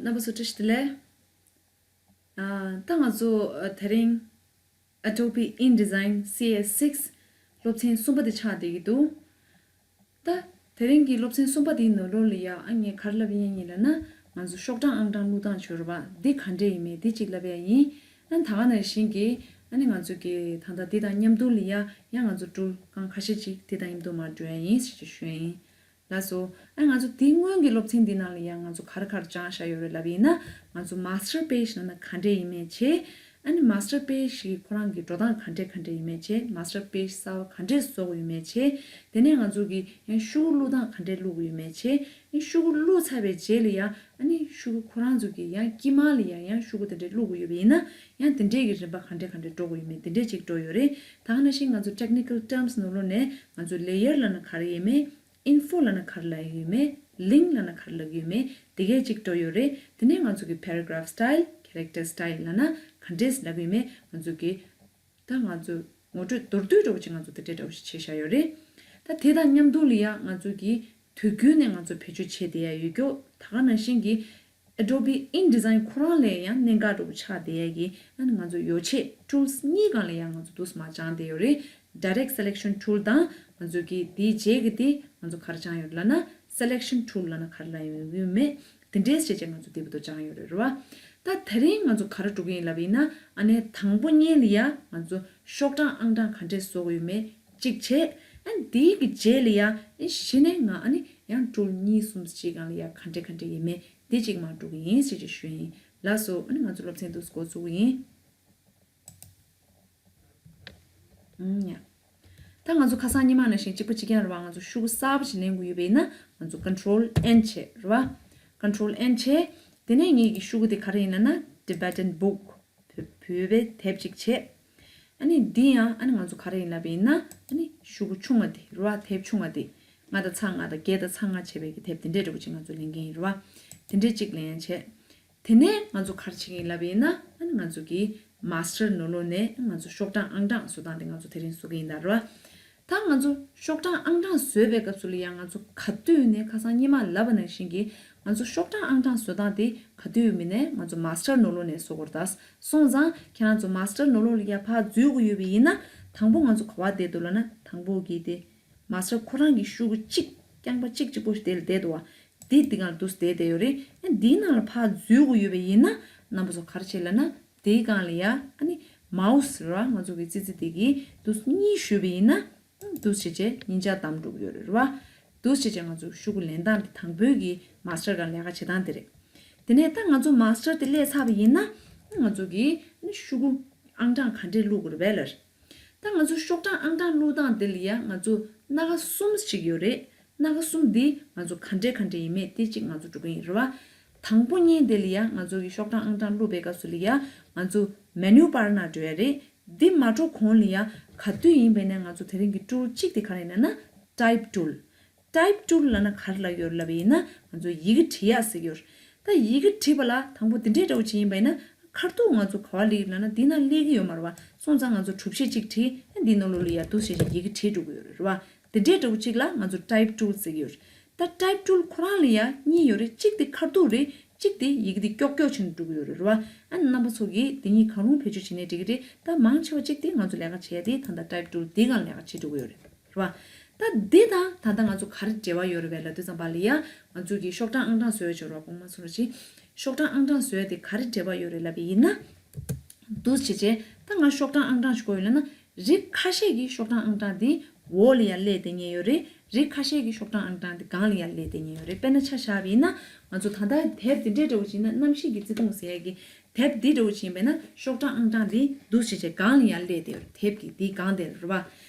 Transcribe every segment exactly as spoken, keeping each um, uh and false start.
རྣམ་པ་ཚོ་བཀྲ་ཤིས་བདེ་ལེགས། ཨ། ད་ང་ཚོ་ཨ་དེ་རིང་Adobe InDesign C S six སློབ་ཚན་གསུམ་པ་དེ་ཆགས་བསྡད་ཀྱི་འདུག་ད་དེ་རིང་གི་སློབ་ཚན་གསུམ་པ་དེའི་ནང་ལོགས་ལ་ཡ་ཨ་ངས་ག་རེ་ལབ་ཡིན་ཡིན་ལབ་ན། ང་ཚོ་ཤོག་གྲངས་ཨང་གྲངས་བླུགས་སྟངས་བྱོས་ར་བ་འདི་ག་འདྲས་ཡིན་མིན་འདི་གཅིག་ལབ་ཡ་ཡིན། ཨ་ད་ག་ནང་བཞིན་གྱི་ཨ་ནི་ང་ཚོ་གི་ད་ལྟ་འདི་དང་མཉམ་དུ་ལ་ཡ་ཡང་ང་ཚོ་འགྲུལ་ཁང་ཁ་ཤས་ཅིག་འདི་དང་མཉམ་དུ་མར་འགྲོ་ཡ་ཡིན་ཞེས་ཞུ་ཡ་ཡིན། ལགས་སོ། ཨ་ང་ཚོ་དེ་སྔོན་གྱི་སློབ་ཚན་འདི་ནང་ལ་ཡང་ང་ཚོ་ག་རེ་ག་རེ་སྦྱངས་བཞག་ཡོད་རེད་ལབ་ཡིན་ན། ང་ཚོ་master page ལབ་ན་ག་འདྲས་ཡིན་མིན་བྱས། ཨ་ནི་master page ཞིག་ཁོ་རང་གི་འགྲོ་སྟངས་ག་འདྲས་ག་འདྲས་ཡིན་མིན་བྱས། master page གསར་པ་ག་འདྲས་བཟོ་དགོས་ཡིན་མིན་བྱས། དེ་ནས་ང་ཚོ་གི་ཡང་ཤོག་གུ་བླུགས་སྟངས་ག་འདྲས་བླུགས་དགོས་ཡིན་མིན་བྱས། ཨ་ནི་ཤོག་གུ་བླུགས་ཚར་བའི་རྗེས་ལ་ཡང་ཨ་ནི་ཤོག་གུ་ཁོ་རང་ཚོ་གི་ཡང་དཀྱིལ་མ་ལ་ཡང་ཡང་ཤོག་གུ་དེ་འདྲས་བླུགས་དགོས་ཡོད་པ་ཡིན་ན། ཡང་དེ་འདྲས་ཀྱི་རིམ་པ་ག་འདྲས་ག་འདྲས་འགྲོ་དགོས་ཡོད་མེད་དེ་འདྲས་ཅིག་འགྲོ་ཡོད་རེད། ད་ག་ནང་བཞིན་ང་ཚོ་technical terms ནང་ལོགས་ནས་ང་ཚོ་layer ལབ་ན་ག་རེ་ཡིན་མིན། info ལབ་ན་ག་རེ་ལབ་ཡོད་མེད། link ལབ་ན་ག་རེ་ལབ་ཡོད་མེད་དེ་གས་ཅིག་འགྲོ་ཡོད་རེད། དེ་ནས་ང་ཚོ་གི་paragraph style, character style ལབ་ན་ག་འདྲས་ལབ་ཡོད་མེད་ང་ཚོ་གི་ད་ང་ཚོ་ངོ་སྤྲོད་མདོར་བསྡུས་འདྲ་བོ་ཅིག་ང་ཚོ་དེ་འདྲས་འདྲ་བོ་ཞིག་བྱས་བཞག་ཡོད་རེད། ད་དེ་དང་མཉམ་དུ་ལ་ཡང་ང་ཚོ་གི་དུས་རྒྱུན་ནས་ང་ཚོ་བེད་སྤྱོད་བྱས་བསྡད་ཡ་ཡོད་རྒྱུ་ད་ག་ནང་བཞིན་གྱི་Adobe InDesign ཁོ་རང་ལ་ཡང་གནད་འགག་འདྲ་བོ་ཆགས་བསྡད་ཡ་གི་ཨ་ནི་ང་ཚོ་ཡོ་ཆས་tools གཉིས་སྒང་ལ་ཡང་ང་ཚོ་འདུག་སེ་མར་སྦྱངས་བསྡད་ཡོད་རེད། Direct Selection Tool དང་ང་ཚོ་གི་དེའི་རྗེས་ཀྱི་དེ་ང་ཚོ་ག་རེ་སྦྱངས་ཡོད་ལབ་ན་Selection Tool ལབ་ན་ག་རེ་ལབ་ཡོད་མེད་དེ་འདྲས་བྱས་བྱས་ང་ཚོ་དེ་བར་དུ་སྦྱངས་ཡོད་རེད་རེད་བ། ད་དེ་རིང་ང་ཚོ་ག་རེ་སྒྲུབ་ཀྱི་ཡིན་ལབ་ཡིན་ན། ཨ་ནི་དང་པོ་ཉིད་ལ་ཡ་ང་ཚོ་ཤོག་གྲངས་ཨང་གྲངས་ག་འདྲས་བཟོ་དགོས་ཡོད་མེད་གཅིག་བྱས། ཨ་ནི་དེའི་གི་རྗེས་ལ་ཡ་ཨ་ནི་གཞི་ནས་ང་ཨ་ནི་ཡང་འགྲུལ་གཉིས་གསུམ་ཅིག་སྒང་ལ་ཡ་ག་འདྲས་ག་འདྲས་ཡིན་མེད་དེ་གཅིག་མར་སྒྲུབ་ཀྱི་ཡིན་ཞེས་ཅིག་ཞུ་ཡིན། ལགས་སོ། ཨ་ནི་ང་ཚོ་སློབ་ཚན་འདུག་སེ་འགོ་བཙུགས་ཀྱི་ཡིན། ཨུམ། ཡ། ད་ང་ཚོ་ཁ་སང་ཉི་མ་ནང་བཞིན་གཅིག་པ་གཅིག་རྐྱང་རེད་བ། ང་ཚོ་ཤོག་གུ་གསར་པ་ཞིག་ལེན་དགོས་ཡོད་པ་ཡིན་ན་ང་ཚོ་Control N བྱས་རེད་བ། Control N བྱས། དེ་ནས་ངེད་ཀྱི་ཤོག་གུ་དེ་ག་རེ་ཡིན་ལབ་ན་Tibetan Book བོད་བོད་པའི་དེབ་ཅིག་བྱས། ཨ་ནི་འདི་ཡང་ཨ་ནི་ང་ཚོ་ག་རེ་ཡིན་ལབ་པ་ཡིན་ན་ཨ་ནི་ཤོག་གུ་ཆུང་བ་དེ་རེད་བ། དེབ་ཆུང་བ་དེ་ལྔ་དང་ཚེག་ལྔ་དང་བརྒྱད་དང་ཚེག་ལྔ་བྱས་པའི་གི་དེབ་དེ་འདྲས་འདྲ་བོ་ཅིག་ང་ཚོ་ལེན་གྱི་ཡིན་རེད་བ། དེ་འདྲས་ཅིག་ལེན་ཡ་བྱས། དེ་ནས་ང་ཚོ་ག་རེ་བྱེད་ཀྱི་ཡིན་ལབ་པ་ཡིན་ན། ཨ་ནི་ང་ཚོ་གི་Master ནང་ལོགས་ནས་ང་ཚོ་ཤོག་གྲངས་ཨང་གྲངས་བཟོ་སྟངས་དེ་ང་ཚོ་དེ་རིང་བཟོ་གི་ཡིན་ད་རེད་བ། ད་ང་ཚོ་ཤོག་གྲངས་ཨང་གྲངས་བཟོས་པའི་སྐབས་སུ་ལ་ཡང་ང་ཚོ་ག་དུས་ནས་ཁ་སང་ཉི་མ་ལབ་པ་ནང་བཞིན་གྱི་ང་ཚོ་ཤོག་གྲངས་ཨང་གྲངས་བཟོ་སྟངས་དེ་ག་དུས་མིན་ནས་ང་ཚོ་Master ནང་ལོགས་ནས་བཟོ་དགོས་རེད་ད། སོང་ཙང་ཁྱེད་རང་ཚོ་Master ནང་ལོགས་ལ་ཡ་ཕར་འཛུལ་དགོས་ཡོད་པ་ཡིན་ན། དང་པོ་ང་ཚོ་ག་བ་བསྡད་འདུག་ལབ་ན་དང་པོ་གི་དེ། Master ཁོ་རང་གི་ཤོག་གུ་གཅིག་རྐྱང་པ་གཅིག་གཅིག་པོ་ཞིག་དེ་ལ་བསྡད་འདུག་བ། དེ་དེ་སྒང་ལ་འདུག་སེ་བསྡད་བསྡད་ཡོད་རེད། ཨ་འདིའི་ནང་ལ་ཕར་འཛུལ་དགོས་ཡོད་པ་ཡིན་ན། རྣམ་པ་ཚོ་ག་རེ་བྱེད་ལབ་ན། དེའི་སྒང་ལ་ཡ་ཨ་ནི་Mouse ར་ང་ཚོ་གི་ཙི་ཙི་དེ་གི་འདུག་སེ་གཉིས་གཞུས་པ་ཡིན་ན། ཨ་འདུག་སེ་བྱས་བྱས་གཉིས་ཆ་བསྡམས་འགྲོ་གི་ཡོད་རེད་ར་བ། འདུག་སེ་བྱས་བྱས་ང་ཚོ་ཤོག་གུ་ལེན་སྟངས་དེ་དང་པོའི་གི་Master སྒང་ལས་ཀ་བྱེད་སྟངས་དེ་རེད། དེ་ནས་ད་ང་ཚོ་Master དེ་སླེབས་ཚར་བ་ཡིན་ན། ང་ཚོ་གི་ཨ་ནི་ཤོག་གུ་ཨང་གྲངས་ག་འདྲས་བླུགས་དགོས་རེད་པས་ལབ། ད་ང་ཚོ་ཤོག་གྲངས་ཨང་གྲངས་བླུགས་སྟངས་དེ་ལ་ཡ་ང་ཚོ་སྣ་ཁ་གསུམ་ཞིག་ཡོད་རེད། སྣ་ཁ་གསུམ་འདི་ང་ཚོ་ག་འདྲས་ག་འདྲས་ཡིན་མིན་དེ་གཅིག་ང་ཚོ་སྒྲུབ་ཀྱི་ཡིན་རེད་བ། དང་པོ་ཉིད་དེ་ལ་ཡ་ང་ཚོ་གི་ཤོག་གྲངས་ཨང་གྲངས་བླུགས་པའི་སྐབས་སུ་ལ་ཡ་ང་ཚོ་Menu Bar ནང་འགྲོ་ཡ་རེད། འདི་མ་འགྲོ་གོང་ལ་ཡ་ག་དུས་ཡིན་པ་ཡིན་ན་ང་ཚོ་དེ་རིང་གི་tool གཅིག་དེ་ག་རེ་ཡིན་ན་Type Tool། Type Tool ལབ་ན་ག་རེ་ལབ་ཡོད་རེད་ལབ་པ་ཡིན་ན། ང་ཚོ་ཡི་གེ་འབྲི་ཡག་ཟེར་གྱི་ཡོད་རེད། ད་ཡི་གེ་བྲིས་པ་ལ་དང་པོ་འདི་འདྲའི་འདྲ་བོ་ཅིག་ཡིན་པ་ཡིན་ན། ཁ་ཐུག་ང་ཚོ་ག་བ་སླེབས་ཀྱི་ལབ་ན་འདི་ན་སླེབས་ཀྱི་ཡོད་མ་རེད་བ། སོང་ཙང་ང་ཚོ་གྲུ་བཞི་གཅིག་བྲིས། ཨ་འདི་ནང་ལོགས་ལ་ཡ་འདུག་སེ་བྱས་ཡི་གེ་བྲིས་འགྲོ་གི་ཡོད་རེད་རེད་བ། འདི་འདྲའི་འདྲ་བོ་ཅིག་ལ་ང་ཚོ་Type Tool ཟེར་གྱི་ཡོད་རེད། ད་Type Tool ཁོ་རང་ལ་ཡ་གཉིས་ཡོད་རེད། གཅིག་དེ་ཁ་ཐུག་རེད། གཅིག་དེ་ཡི་གེ་དེ་ཀྱོག་ཀྱོག་བྱས་ནས་འགྲོ་གི་ཡོད་རེད་རེད་བ། ཨ་རྣམ་པ་ཚོ་གིས་དེ་གཉིས་གང་རུང་བེད་སྤྱོད་བྱས་ནའི་འགྲིག་གི་རེད། ད་མང་ཆེ་བ་གཅིག་དེ་ང་ཚོ་ལས་ཀ་བྱས་ཏེ་ད་ལྟ་Type Tool འདི་སྒང་ལས་ཀ་བྱེད་འགྲོ་གི་ཡོད་རེད། རེད་བ། ད་འདི་དང་ད་ལྟ་ང་ཚོ་ག་རེ་འབྲེལ་བ་ཡོད་རེད་པས་ལབ་དུས་ཙམ་པ་ལ་ཡ། ང་ཚོ་གི་ཤོག་གྲངས་ཨང་གྲངས་བཟོ་ཡ་བྱོས་རོགས། དགོངས་པ་ཚོར་ཅིག་ཤོག་གྲངས་ཨང་གྲངས་བཟོ་ཡ་དེ་ག་རེ་འབྲེལ་བ་ཡོད་རེད་ལབ་པ་ཡིན་ན། འདུག་སེ་བྱས་བྱས་ད་ང་ཤོག་གྲངས་ཨང་གྲངས་ཤིག་དགོས་ཡོད་ལབ་ན། རིགས་ཁ་ཤས་ཀྱི་ཤོག་གྲངས་ཨང་གྲངས་དེ་འོག་ལ་ཡ་སླེབས་བསྡད་མཁན་ཡོད་རེད། རིགས་ཁ་ཤས་ཀྱི་ཤོག་གྲངས་ཨང་གྲངས་དེ་སྒང་ལ་ཡ་སླེབས་བསྡད་མཁན་ཡོད་རེད། དཔེར་ན་ཆ་བཞག་པ་ཡིན་ན། ང་ཚོ་ད་ལྟ་དེབ་དེ་འདྲའི་འདྲ་བོ་ཅིག་ཡིན་ན། གནམ་གཤིས་ཀྱི་བརྩེ་དུང་ཟེར་ཡ་གི་དེབ་འདི་འདྲ་བོ་ཅིག་ཡིན་པས་ན། ཤོག་གྲངས་ཨང་གྲངས་འདི་འདུག་སེ་བྱས་བྱས་སྒང་ལ་ཡ་སླེབས་བསྡད་ཡོད་རེད། དེབ་ཀྱི་འདིའི་སྒང་དེ་རེད་བ།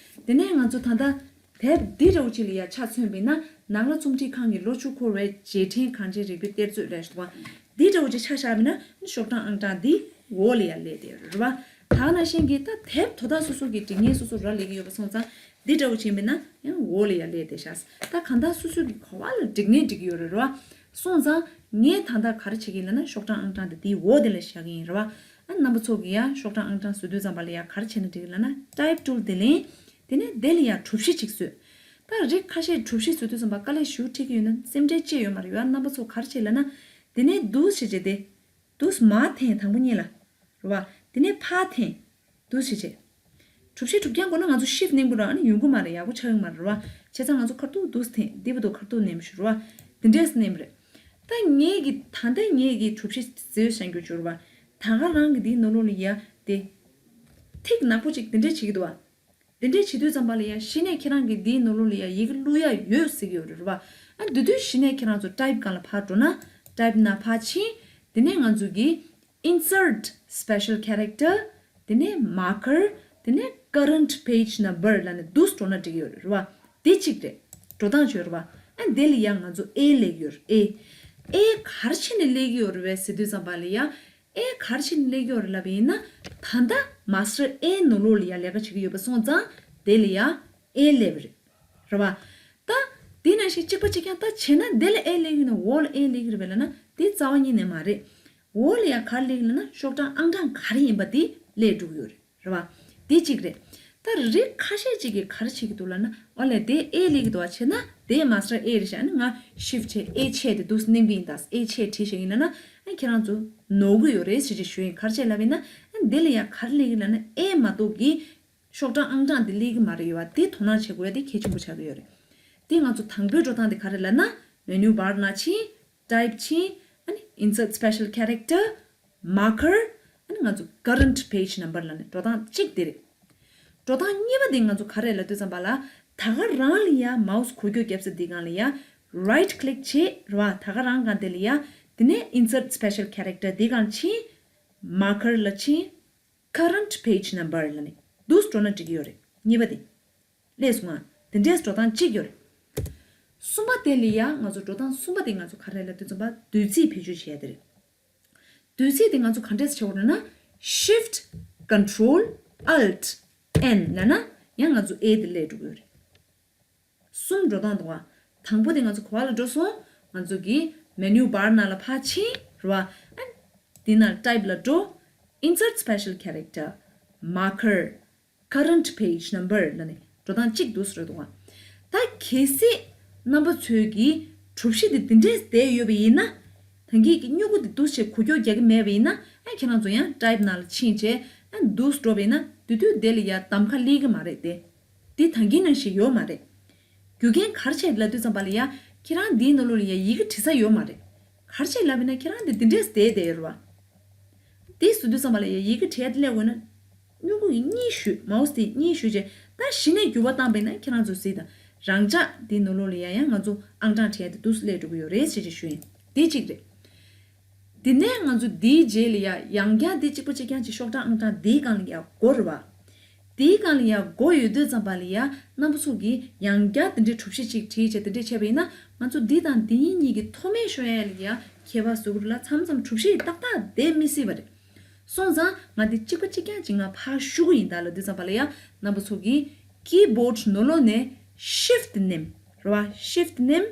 དེ་ནས་ང་ཚོ་ད་ལྟ་དེབ་འདི་འདྲ་བོ་ཅིག་ལ་ཡ་ཆ་མཚོན་པ་ཡིན་ན། ནགས་ལྷ་རྩོམ་སྒྲིག་ཁང་གི་ལོ་བཅུ་འཁོར་བའི་རྗེས་དྲན་གངས་ཅན་རིག་པའི་གཏེར་མཛོད་ལབ་ཡ་ཞིག་འདུག་བ། འདི་འདྲ་བོ་ཅིག་ཆ་བཞག་པ་ཡིན་ན། ཤོག་གྲངས་ཨང་གྲངས་འདི་འོག་ལ་ཡ་སླེབས་བསྡད་ཡོད་རེད་བ། ད་ག་ནང་བཞིན་གྱི་ད་དེབ་དོ་བདག་སོ་སོ་གི་སྒྲིག་ཉེན་སོ་སོ་ར་ལས་ཀྱི་ཡོད་པ་སོང་ཙང་། འདི་འདྲ་བོ་བྱས་པ་ཡིན་ན་ཡང་འོག་ལ་ཡ་སླེབས་བསྡད་ཤག་ད་གང་ལྟར་སོ་སོ་གི་ག་བ་ལ་སྒྲིག་ནས་སྒྲིག་གི་ཡོད་རེད་རེད་བ། སོང་ཙང་ངས་ད་ལྟ་ག་རེ་བྱེད་ཀྱི་ཡིན་ལབ་ན། ཤོག་གྲངས་ཨང་གྲངས་དེ་དེའི་འོག་དེ་ལ་བཞག་གི་ཡིན་རེད་བ། ཨ་རྣམ་པ་ཚོ་གིས་ཡང་ཤོག་གྲངས་ཨང་གྲངས་བཟོ་དུས་ཙམ་པ་ལ་ཡ་ག་རེ་བྱས་ན་འགྲིག་གི་ལབ་ན། Type Tool དེ་ལེན། དེ་ནས་དེ་ལ་ཡ་གྲུ་བཞི་གཅིག་བཟོས། ད་རིགས་ཁ་ཤས་གྲུ་བཞི་བཟོ་དུས་ཙམ་པ་དཀའ་ལས་ཞེ་པོ་འཕྲད་ཀྱི་ཡོད་ན་སེམས་ཁྲལ་ཅི་ཡོད་མ་རེད། ཡང་རྣམ་པ་ཚོ་ག་རེ་བྱེད་ལབ་ན། དེ་ནས་འདུག་བྱས་བྱས་ཏེ། འདུག་མར་འཐེན་དང་པོ་གཉིས་ལ། རེད་བ། དེ་ནས་ཕར་འཐེན། འདུག་བྱས་བྱས། གྲུ་བཞི་གྲུབ་རྐྱང་དགོས་ན་ང་ཚོ་ཤིཕ་གནོན་དགོས་ར། ཨ་ནི་ཡོང་གི་མ་རེད། ཡག་པོ་ཆགས་ཀྱི་མ་རེད། རེད་བ། བྱས་ཙང་ང་ཚོ་ཁ་ཐུག་འདུག་འཐེན། འདི་བར་དུ་ཁ་ཐུག་གནོན་ཞུ་རེད་བ། དེ་འདྲས་གནོན་རེད། ད་ངས་ཀྱི་ད་ལྟ་ངས་ཀྱི་གྲུ་བཞི་བཟོས་བཞག་རྒྱུ་བྱུར་བ། ད་ག་རང་གི་འདིའི་ནང་ལོགས་ལ་ཡ་དེ། ཐིག་ནག་པོ་ཅིག་དེ་འདྲས་བྱེད་ཀྱི་འདུག་བ། དེ་འདྲས་བྱེད་དུས་ཙམ་པ་ལ་ཡ་གཞི་ནས་ཁྱེད་རང་གི་འདིའི་ནང་ལོགས་ལ་ཡ་ཡི་གེ་བླུག་ཡ་ཡོད་ཟེར་གྱི་ཡོད་རེད་བ། ཨ་འདི་དུས་གཞི་ནས་ཁྱེད་རང་ཚོ་ཊའིབ་སྒང་ལ་ཕར་འགྲོ་ན། ཊའིབ་ནང་ཕར་ཕྱིན། དེ་ནས་ང་ཚོ་གི་Insert Special Character། དེ་ནས་Marker། དེ་ནས་Current Page Number ལབ་ནས་འདུག་འགྲོ་ན་འགྲིག་གི་ཡོད་རེད་བ། དེ་གཅིག་རེད། འགྲོ་སྟངས་ཡོད་རེད་བ། ཨ་འདི་ལ་ཡ་ང་ཚོ་ཨེ་སླེབས་ཀྱི་ཡོད་རེད། ཨེ། ཨེ་ག་རེ་བྱས་ནས་སླེབས་ཀྱི་ཡོད་རེད་བས་ཟེར་དུས་ཙམ་པ་ལ་ཡ། ཨེ་ག་རེ་བྱས་ནས་སླེབས་ཀྱི་ཡོད་རེད་ལབ་པ་ཡིན་ན། ད་ལྟ་Master A ནང་ལོགས་ལ་ཡ་ལས་ཀ་བྱེད་ཀྱི་ཡོད་པ་སོང་ཙང་དེ་ལ་ཡ་ཨེ་སླེབས་རེད། རེད་བ། ད་དེ་ནང་བཞིན་གཅིག་པ་གཅིག་རྐྱང་ད་བྱས་ན་དེ་ལ་ཨེ་སླེབས་ཀྱི་ཡོད་ན་འོག་ལ་ཨེ་སླེབས་ཀྱི་རེད་བས་ལབ་ན་དེ་རྩ་བ་ཉིད་ནས་མ་རེད། འོག་ལ་ཡ་ག་རེ་སླེབས་ཀྱི་ལབ་ན་ཤོག་གྲངས་ཨང་གྲངས་ག་རེ་ཡིན་པ་དེ་སླེབས་འགྲོ་གི་ཡོད་རེད། རེད་བ། དེ་གཅིག་རེད། ད་རིགས་ཁ་ཤས་ཅིག་གིས་ག་རེ་བྱེད་ཀྱི་འདུག་ལབ་ན། ཨོ་ལེ་དེ་ཨེ་སླེབས་ཀྱི་འདུག་བ། བྱས་ན་དེ་Master A རེད་ཤག་ཨ་ནི་ང་ཤིཕ་བྱས་ཨེ་བྱས་དེ་འདུག་སེ་གནོན་གྱི་ཡིན། ད་ཨེ་བྱས་བྲིས་བཞག་ཡིན་ན་ན། ཨ་ཁྱེད་རང་ཚོ་ནོར་གྱི་ཡོད་རེད་ཟེར་ཅིག་ཞུ་ཡིན། ག་རེ་བྱས་ལབ་ཡིན་ན། ཨ་འདི་ལ་ཡ་ག་རེ་སླེབས་ཀྱི་ལབ་ན་ཨེ་མ་གཏོགས་ཀྱི་ཤོག་གྲངས་ཨང་གྲངས་དེ་སླེབས་ཀྱི་མ་རེད་ཡོད་བ། དེ་དོ་སྣང་བྱེད་དགོས་ཡ་དེ་གལ་ཆེན་པོ་ཆགས་ཀྱི་ཡོད་རེད། དེ་ང་ཚོ་དང་པོའི་འགྲོ་སྟངས་དེ་ག་རེ་ལབ་ན། Menu Bar ནང་ཕྱིན། ཊའིབ་ཕྱིན། ཨ་ནི་Insert Special Character། Marker། ཨ་ནི་ང་ཚོ་Current Page Number ལབ་ནས་འགྲོ་སྟངས་གཅིག་དེ་རེད། འགྲོ་སྟངས་གཉིས་པ་དེ་ང་ཚོ་ག་རེ་ལབ་དུས་ཙམ་པ་ལ། ད་ག་རང་ལ་ཡ་མའུ་སི་འགུལ་སྐྱོད་རྒྱབ་ས་འདི་སྒང་ལ་ཡ་Right Click བྱེད་རེད་བ། ད་ག་རང་སྒང་དེ་ལ་ཡ། དེ་ནས་Insert Special Character འདི་སྒང་ཕྱིན། Marker ལ་ཕྱིན། Current Page Number ལབ་ནས་འདུག་སེ་འགྲོ་ན་འགྲིག་གི་ཡོད་རེད། གཉིས་པ་དེ། ལས་སོང་ང་། དེ་འདྲའི་འགྲོ་སྟངས་གཅིག་ཡོད་རེད། གསུམ་པ་དེ་ལ་ཡ་ང་ཚོ་འགྲོ་སྟངས་གསུམ་པ་དེ་ང་ཚོ་ག་རེ་ལབ་དུས་ཙམ་པ་བསྡུས་ཚིག་བེད་སྤྱོད་བྱེད་ཡ་དེ་རེད། བསྡུས་ཚིག་དེ་ང་ཚོ་ག་འདྲས་བྱེད་དགོས་རེད་ན། Shift Control Alt N ལབ་ན་ཡང་ང་ཚོ་ཨེ་དེ་སླེབས་འགྲོ་གི་ཡོད་རེད། གསུམ་འགྲོ་སྟངས་འདུག་བ། དང་པོ་དེ་ང་ཚོ་ག་པ་ལ་འགྲོ་སོང་། ང་ཚོ་གི་Menu Bar ནང་ལ་ཕར་ཕྱིན་རེད་བ། ཨ་འདི་ནང་ཊའིབ་ལ་འགྲོ། Insert Special Character། Marker། Current Page Number ལབ་ནས་འགྲོ་སྟངས་གཅིག་འདུག་སེ་རེད་འདུག་བ། ད་གལ་སྲིད་རྣམ་པ་ཚོས་ཀྱི་གྲུ་བཞི་དེ་འདི་འདྲས་བསྡད་ཡོད་པ་ཡིན་ན། ད་གིན་གྱི་སྨྱུ་གུ་དེ་འདུག་སེ་འགུལ་སྐྱོད་རྒྱག་གི་མེད་པ་ཡིན་ན། ཨ་ཁྱེད་རང་ཚོ་ཡང་ཊའིབ་ནང་ལ་ཕྱིན་བྱས་ཨ་འདུག་སེ་འགྲོ་བ་ཡིན་ན་དེ་དུས་དེ་ལ་ཡ་གདམ་ཁ་སླེབས་ཀྱི་མ་རེད་དེ། འདི་ད་གིན་ནང་བཞིན་ཡོད་མ་རེད། རྒྱུ་རྐྱེན་ག་རེ་བྱས་ལབ་དུས་ཙམ་པ་ལ་ཡ། ཁྱེད་རང་འདིའི་ནང་ལོགས་ལ་ཡ་ཡི་གེ་བྲི་ས་ཡོད་མ་རེད། ག་རེ་བྱས་ལབ་ན་ཁྱེད་རང་འདི་འདི་འདྲས་བསྡད་བསྡད་ཡོད་རེད་བ། དེ་བཟོ་དུས་ཙམ་པ་ལ་ཡ་ཡི་གེ་བྲིས་ཏེ་སླེབས་དགོས་ན། སྨྱུ་གུ་གཉིས་གཞུས། མའུ་སི་དེ་གཉིས་གཞུས་རྗེས་ད་གཞི་ནས་འགྱུར་བ་བཏང་པ་ཡིན་ན་ཁྱེད་རང་ཚོ་གཟིགས་དང་། རང་འཇགས་དེའི་ནང་ལོགས་ལ་ཡ་ཡང་ང་ཚོ་ཨང་གྲངས་བྲིས་ཏེ་འདུག་སེ་སླེབས་འགྲོ་གི་ཡོད་རེད་ཟེར་ཅིག་ཞུ་ཡིན། དེ་གཅིག་རེད། དེ་ནས་ང་ཚོ་དེའི་རྗེས་ལ་ཡ་ཡང་བསྐྱར་དེ་གཅིག་པ་གཅིག་རྐྱང་གཅིག་ཤོག་གྲངས་ཨང་གྲངས་དེའི་སྒང་ལ་ཡ་སྒོ་རེད་བ། དེའི་སྒང་ལ་ཡ་སྒོ་ཡོད་དུས་ཙམ་པ་ལ་ཡ་རྣམ་པ་ཚོ་གིས་ཡང་བསྐྱར་དེ་འདྲའི་གྲུ་བཞི་གཅིག་བྲིས་བྱས་དེ་འདྲས་བྱས་པ་ཡིན་ན། ང་ཚོ་འདི་དང་འདི་གཉིས་ཀྱི་མཐོ་དམན་ཤོར་ཡ་ལ་ཡ་ཁྱད་པར་བཟོ་གི་རེད་ལ། མཚམས་མཚམས་གྲུ་བཞི་ཏག་ཏག་བསྡད་མི་སྲིད་པ་རེད། སོང་ཙང་ང་འདི་གཅིག་པ་གཅིག་རྐྱང་གཅིག་ང་ཕར་བཤུ་གི་ཡིན། ད་ལབ་དུས་ཙམ་པ་ལ་ཡ་རྣམ་པ་ཚོ་གིས་ཀི་བོཌ་ནང་ལོགས་ནས་ཤིཕ་ཊི་མནན་རེད་བ། ཤིཕ་ཊི་མནན།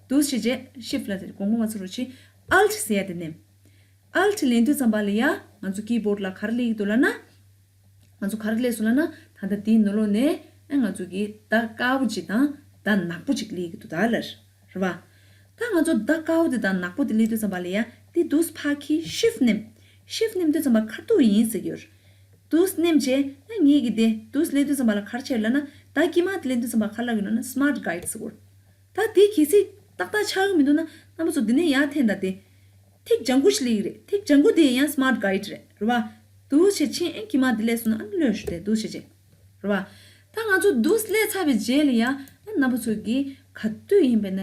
འདུག་སེ་བྱས་ཤིཕ་ཊི་ལ་དེ་དགོངས་པ་མ་ཚོམ་རོགས་བྱེད། ཨལ་ཊི་ཟེར་ཡ་དེ་མནན། ཨལ་ཊི་མནན་དུས་ཙམ་པ་ལ་ཡ་ང་ཚོ་ཀི་བོཌ་ལ་ག་རེ་སླེབས་ཀྱི་འདུག་ལབ་ན། ང་ཚོ་ག་རེ་སླེབས་སོང་ལབ་ན། ད་ལྟ་དེའི་ནང་ལོགས་ནས་ཨ་ང་ཚོ་གི་མདའ་དཀར་པོ་ཅིག་དང་མདའ་ནག་པོ་ཅིག་སླེབས་ཀྱི་འདུག་ད་ལར། རེད་བ། ད་ང་ཚོ་མདའ་དཀར་པོ་དེ་དང་ནག་པོ་དེ་སླེབས་དུས་ཙམ་པ་ལ་ཡ་དེ་འདུག་སེ་ཕར་འཁྱེར། ཤིཕ་ཊི་མནན། ཤིཕ་ཊི་མནན་དུས་ཙམ་པ་ཁ་ཐུག་ཡིན་ཟེར་གྱི་ཡོད་རེད། འདུག་སེ་མནན་བྱས་ཨ་ངེད་ཀྱི་དེ་འདུག་སེ་སླེབས་དུས་ཙམ་པ་ལ་ག་རེ་བྱས་ལབ་ན། མདའ་དཀྱིལ་མ་དེ་སླེབས་དུས་ཙམ་པ་ག་རེ་ལབ་ཀྱི་ཡོད་ན་སི་མཱར་ཊི་གྷའིཌ་ཟེར་གྱི་ཡོད་རེད། ད་དེ་གལ་སྲིད་ཏག་ཏག་ཆགས་ཀྱི་མི་འདུག་ན་རྣམ་པ་ཚོ་འདི་ནས་ཡར་འཐེན་དང་དེ། ཐིག་ལྗང་ཁུ་ཞིག་སླེབས་ཀྱི་རེད། ཐིག་ལྗང་ཁུ་དེ་ཡང་སི་མཱར་ཊི་གྷའིཌ་རེད། རེད་བ། འདུག་སེ་ཕྱིན་ཨེ་དཀྱིལ་མ་དེ་སླེབས་སོང་ན་ཨ་ནི་ལོས་ཞུ་དེ་འདུག་སེ་བྱས། རེད་བ། ད་ང་ཚོ་འདུག་སེ་སླེབས་ཚར་བའི་རྗེས་ལ་ཡང་ཨ་རྣམ་པ་ཚོ་གིས་ག་དུས་ཡིན་པས་ན་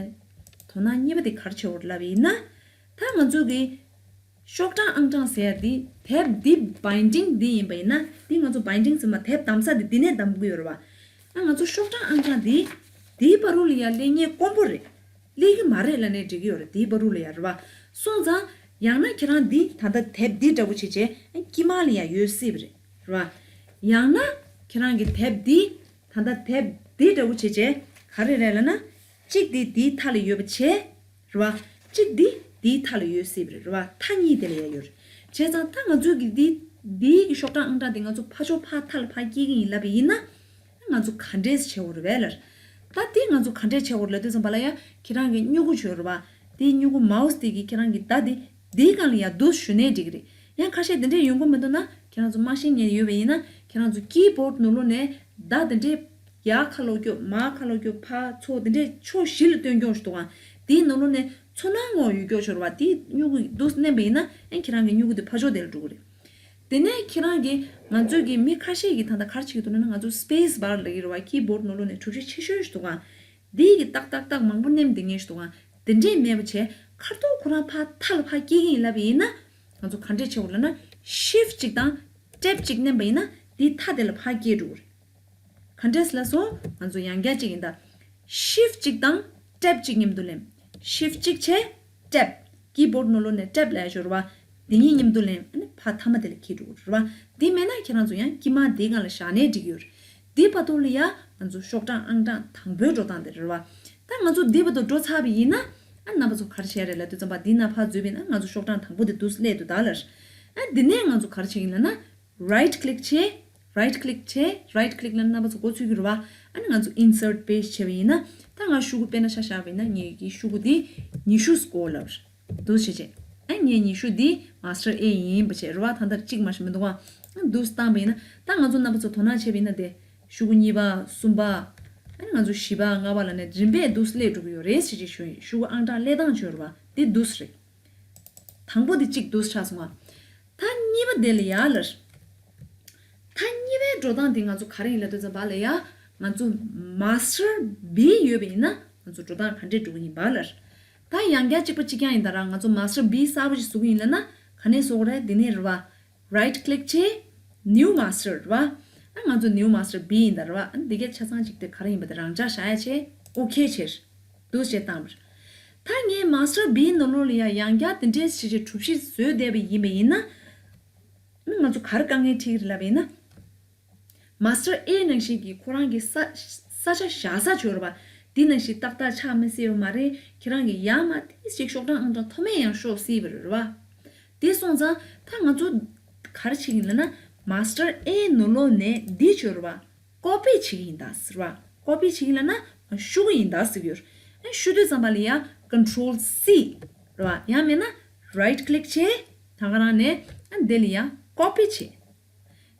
དོ་སྣང་གཉིས་པ་དེ་ག་རེ་བྱེད་དགོས་རེད་ལབ་པ་ཡིན་ན། ད་ང་ཚོ་གི་ཤོག་གྲངས་ཨང་གྲངས་ཟེར་ཡ་འདི་དེབ་འདི་བའིན་ཌིང་འདི་ཡིན་པ་ཡིན་ན། འདི་ང་ཚོ་བའིན་ཌིང་ཟེར་མ་དེབ་བསྡམ་ས་འདི་འདི་ནས་བསྡམ་གི་ཡོད་རེད་བ། ཨ་ང་ཚོ་ཤོག་གྲངས་ཨང་གྲངས་འདི་འདིའི་བར་དུ་ལ་ཡ་སླེབས་མཁན་དཀོན་པོ་རེད། སླེབས་ཀྱི་མ་རེད་ལབ་ནས་འགྲིག་གི་ཡོད་རེད། འདིའི་བར་དུ་ལ་ཡ་རེད་བ། སོང་ཙང་ཡང་ན་ཁྱེད་རང་འདི་ད་ལྟ་དེབ་འདི་འདྲ་བོ་བྱས་བྱས་ཨ་དཀྱིལ་མ་ལ་ཡ་ཡོད་སྲིད་པ་རེད། རེད་བ། ཡང་ན་ཁྱེད་རང་གི་དེབ་འདི་ད་ལྟ་དེབ་འདི་འདྲ་བོ་བྱས་བྱས་ག་རེ་རེད་ལབ་ན། གཅིག་འདི་འདིའི་མཐའ་ལ་ཡོད་པ་བྱས། རེད་བ། གཅིག་འདི་འདིའི་མཐའ་ལ་ཡོད་སྲིད་པ་རེད། རེད་བ། མཐའ་གཉིས་དེ་ལ་ཡ་ཡོད་རེད། བྱས་ཙང་ད་ང་ཚོའི་གི་འདི་འདིའི་གི་ཤོག་གྲངས་ཨང་གྲངས་དེ་ང་ཚོ་ཕར་ཕྱོགས་ཕར་མཐའ་ལ་ཕར་སྐྱེལ་གི་ཡིན་ལབ་པ་ཡིན་ན། ང་ཚོ་ག་འདྲས་བྱེད་དགོས་རེད་བས་ལར། ད་འདི་ང་ཚོ་ག་འདྲས་བྱེད་དགོས་རེད་ལབ་དུས་ཙམ་པ་ལ་ཡ་ཁྱེད་རང་གི་སྨྱུ་གུ་བྱོས་རེད་བ། དེའི་སྨྱུ་གུ་མའོ་སི་དེ་གིས་ཁྱེད་རང་གི་བརྡ་དེ་དེའི་སྒང་ལ་ཡར་འདུག་ཞུ་ནའི་འགྲིག་གི་རེད། ཡང་ཁ་ཤས་དེ་འདྲས་ཡོང་གི་མི་འདུག་ན། ཁྱེད་རང་ཚོ་མ་ཤེས་མཁན་ཡོད་པ་ཡིན་ན། ཁྱེད་རང་ཚོ་ཀི་བོཌ་ནང་ལོགས་ནས་བརྡ་དེ་འདྲས་ཡར་ཁ་ལོག་རྒྱོབ། མར་ཁ་ལོག་རྒྱོབ། ཕར་ཚུར་དེ་འདྲས་ཕྱོགས་བཞི་ལ་སྟོན་རྒྱུ་ཞིག་འདུག་ག་དེའི་ནང་ལོགས་ནས་ཚུར་སྣང་ངོ་ཡོད་རྒྱུ་ཞིག་རེད་པ། དེའི་སྨྱུ་གུ་འདུག་མནན་པ་ཡིན་ན། ཡང་ཁྱེད་རང་གི་སྨྱུ་གུ་དེ་ཕར་ཕྱོགས་དེ་ལ་འགྲོ་གི་རེད། དེ་ནས་ཁྱེད་རང་གིས། ང་ཚོས་ཀྱི་མི་ཁ་ཤས་ཀྱིས་ད་ལྟ་ག་རེ་བྱེད་ཀྱི་འདུག་ལབ་ན། ང་ཚོ་སི་པེ་སི་བར་ལབ་ཀྱི་རེད་པ། ཀི་བོཌ་ནང་ལོགས་ནས་གྲུ་བཞི་ཆེ་ཤོས་ཤིག་འདུག་ག་འདི་གི་ཏག་ཏག་ཏག་མང་པོ་མནན་བསྡད་མཁན་ཞིག་འདུག་ག་དེ་འདྲས་མེད་པ་བྱས། ཁ་ཐུག་ཁོ་རང་ཕར་མཐའ་ལ་ཕར་སྐྱེལ་གྱི་ཡིན་ལབ་པ་ཡིན་ན། ང་ཚོ་ག་འདྲས་བྱེད་དགོས་ལབ་ན། ཤིཕ་གཅིག་དང་ཊེབ་གཅིག་མནན་པ་ཡིན་ན། འདི་མཐའ་དེ་ལ་ཕར་སྐྱེལ་འགྲོ་གི་རེད། ག་འདྲས་ལབ་སོང་། ང་ཚོ་ཡང་བསྐྱར་གཅིག་ཡིན་ད། ཤིཕ་གཅིག་དང་ཊེབ་གཅིག་མཉམ་དུ་ལེན། ཤིཕ་གཅིག་བྱས། ཊེབ། ཀི་བོཌ་ནང་ལོགས་ནས་ཊེབ་ལབ་ཡ་ཞིག་ཡོད་རེད་པ། འདི་གཉིས་མཉམ་དུ་ལེན། ཨ་ནི་ཕར་མཐའ་མ་དེ་ལ་འཁྱེར་འགྲོ་གི་རེད་པ། འདི་མེད་ན་ཁྱེད་རང་ཚོ་ཡང་དཀྱིལ་མ་འདིའི་སྒང་ལ་བཞག་ནའི་འགྲིག་གི་ཡོད་རེད། འདི་བར་དུ་ལ་ཡ་ང་ཚོ་ཤོག་གྲངས་ཨང་གྲངས་དང་པོའི་འགྲོ་སྟངས་དེ་རེད་པ། ད་ང་ཚོ་འདི་བར་དུ་འགྲོ་ཚར་བ་ཡིན་ན། ཨ། རྣམ་པ་ཚོ་ག་རེ་བྱེད་ཡ་རེད་ལབ་དུས་ཙམ་པ། འདི་ན་ཕར་འཛུལ་བ་ཡིན་ན། ང་ཚོ་ཤོག་གྲངས་དང་པོ་དེ་འདུག་སླེབས་འདུག་ད་ལར། ཨ། འདི་ནས་ང་ཚོ་ག་རེ་བྱེད་ཀྱི་ཡིན་ལབ་ན། རའིཊ་ཀླིག་བྱེད། རའིཊ་ཀླིག་བྱེད། རའིཊ་ཀླིག་ལབ་ན་རྣམ་པ་ཚོ་མགོ་ཚོད་ཀྱི་རེད་པ། ཨ་ནི་ང་ཚོ་ཨིན་སརཊ་པེཇ་བྱས་པ་ཡིན་ན། ད་ང་ཤོག་གུ་དཔེར་ན་ཆ་བཞག་པ་ཡིན་ན། ངེད་ཀྱི་ཤོག་གུ་འདི་ཉི་ཤུ་སྐོར་ལབ། འདུག་བྱས་བྱས། ཨ། ངའི་ཉི་ཤུ་འདི་མ་སི་ཊར་ཨེ་ཡིན་པ་བྱས་རེད་པ། ད་ལྟ་གཅིག་མ་ཞིག་མི་འདུག་ག་འདུག་བཏང་བ་ཡིན་ན། ད་ང་ཚོ་རྣམ་པ་ཚོ་དོ་སྣང་བྱས་པ་ཡིན་ན། དེ་ཤོག་གུ་གཉིས་པ། གསུམ་པ། ཨ་ནི་ང་ཚོ་བཞི་པ། ལྔ་པ་ལབ་ནས་རིམ་པས་འདུག་སླེབས་འགྲོ་གི་ཡོད་རེད་ཟེར་ཅིག་ཞུ་ཡིན། ཤོག་གུ་ཨང་གྲངས་སླེབས་སྟངས་བྱས་རེད་པ། དེ་འདུག་རེད། དང་པོ་དེ་གཅིག་འདུག་ཆགས་སོང་ང་། ད་གཉིས་པ་དེ་ལ་ཡ་ལར། ད་གཉིས་པའི་འགྲོ་སྟངས་དེ་ང་ཚོ་ག་རེ་ཡིན་ལབ་དུས་ཙམ་པ་ལ་ཡ། ང་ཚོ་མ་སི་ཊར་བི་ཡོད་པ་ཡིན་ན། ང་ཚོ་འགྲོ་སྟངས་ག་འདྲས་འགྲོ་གི་ཡིན་པ་ལར། ད་ཡང་བསྐྱར་གཅིག་པ་གཅིག་རྐྱང་ཡིན་ད་ར། ང་ཚོ་མ་སི་ཊར་བི་གསར་པ་ཞིག་བཟོ་གི་ཡིན་ལབ་ན། ག་ནས་བཟོ་དགོས་རེད། འདི་ནས་རེད་པ། རའིཊ་ཀླིག་བྱས། ནིའུ་མ་སི་ཊར་རེད་པ། ཨ། ང་ཚོ་ནིའུ་མ་སི་ཊར་བི་ཡིན་ད་རེད་པ། ཨ། འདི་གའི་ཆ་ཚང་གཅིག་དེ་ག་རེ་ཡིན་པ་དེ་རང་འཇགས་བཞག་ཡ་བྱས། ཨོ་ཁེ་བྱས། འདུག་བྱས་བཏང་བ་རེད། ད་ངས་མ་སི་ཊར་བི་ནང་ལོགས་ལ་ཡ་ཡང་བསྐྱར་དེ་འདྲའི་ཞིག་ཅིག་གྲུ་བཞི་བཟོས་བསྡད་པ་ཡིན་པ་ཡིན་ན། ཨ་ནི་ང་ཚོ་ག་རེ་དཀའ་ངལ་འཕྲད་ཀྱི་རེད་ལབ་པ་ཡིན་ན། མ་སི་ཊར་ཨེ་ནང་བཞིན་གྱི་ཁོ་རང་གི་ས་ས་ཆ་བཞག་ས་ཅིག་ཡོད་རེད་པ། དེ་ནང་བཞིན་ཏག་ཏག་ཆགས་མི་སྲིད་པ་མ་རེད། ཁྱེད་རང་གིས་ཡར་མར་ཏོག་ཙམ་ཅིག་ཤོག་གྲངས་ཨང་གྲངས་མཐོ་དམན་ཡང་ཤོག་སྲིད་པ་རེད་པ། དེ་སོང་ཙང་ད་ང་ཚོ་ག་རེ་བྱེད་ཀྱི་ཡིན་ལབ་ན། མ་སི་ཊར་ཨེ་ནང་ལོགས་ནས་འདི་ཅིག་ཡོད་རེད་པ། ཀོ་པི་བྱེད་ཀྱི་ཡིན་ད་ཟེར་བ། ཀོ་པི་བྱེད་ཀྱི་ལབ་ན་བཤུ་གི་ཡིན་ད་ཟེར་གྱི་ཡོད། ཨ། བཤུ་དུས་ཙམ་པ་ལ་ཡ་ཀོན་ཊོལ་སི་རེད་པ། ཡང་མིན་ན་རའིཊ་ཀླིག་བྱས། ད་ག་རང་ནས། ཨ། འདི་ལ་ཡ་ཀོ་པི་བྱས།